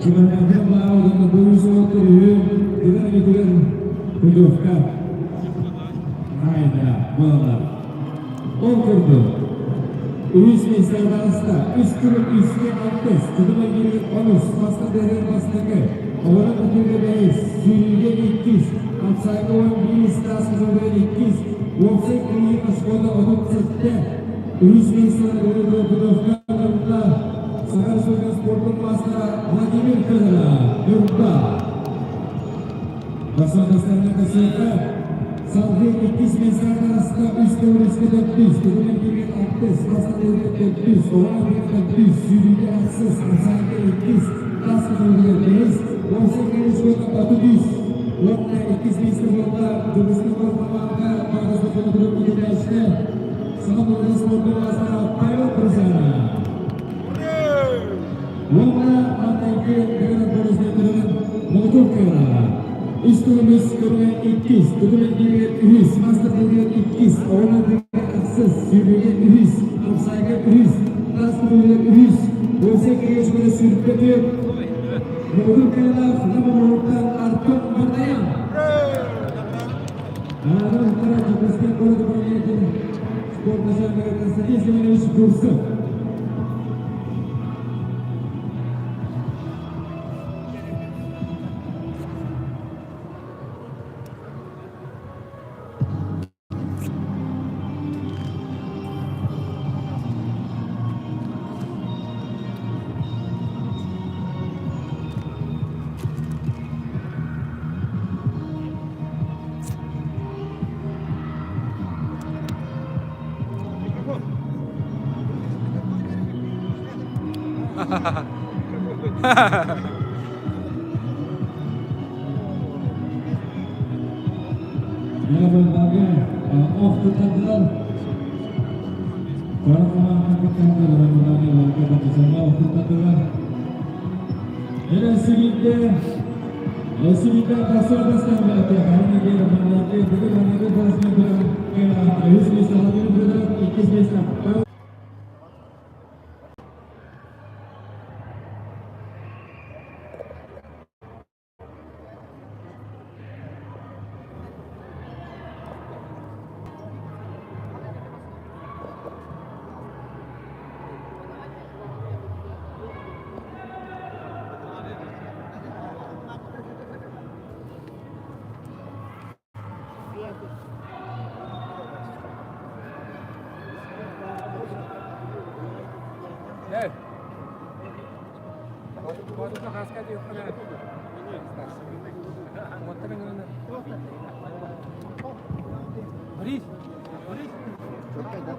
Чугаһынарга баар уонна бу үс уолаттар үһү дыгын эмитигэр путевка хаһаайыннара буолаллар. Ол курдук, үһүс миэстэҕэ таҕыста үс күрүк үскэ алтыс, тутум эргииригэр онус, маска тыаһыгар бастакы, олорон ытыырга бэһис, сүүрүүгэ иккис, хапсаайга 11 таас кытылыгар иккис, уопсай кыайыы оскуола 37, үһүс миэстэҕэ Григорий Петровка Ньурба, Саха Республикатын спордун маастара Владимир Федоров, Ньурба. Бастаан көрсүөххэ. Салгыы иккис миэстэҕэ таҕыста үс төгүрүскэ төрдүс, төгүрүк киирген алтыс, бастакы төгүрүк төрдүс, оҕо төрдүс, сүүрүүгэ ахсыс, хапсаайга иккис, тас көтөрүгэр бэһис, уопсай кэлиискэ 33. Уонна иккис миэстэ буолла Дьокуускай куорат хамаанда Баҕас хотонугар иитээччитэ Саха Молодец спордун маастара Павел Прусанов. Уонна маҥнайгы Гранд Борис Молотов кыайыылааҕа. Үс төгүл көрүҥэ иккис, төгүл эргииригэр үһүс, мастер тылыгар иккис, оҕолор тылыгар ахсыс, сүүрүүгэ үһүс, хапсаайга үһүс, таас тылыгар үһүс, уопсай кириэчкэҕэ сүүрбэ түөрт. Молотов кыайыылаах Нам улууһуттан Артем Мартаян. Наҕараадалара Дьокуускай куорат управлениетын спорт начальнига Константин Семенович Бурцев. Мелобаннарга ох туттардылар. Куорат кыттаһыттар Романовна Батысова ох туттардылар. Эрэсилиитэ Эсилиитэ тахсар бастан бэлэхтэ Хаһан Романовна бүгүн манныгы басмен үһүс миэстэ Владимир Федоров, иккис миэстэ Борис!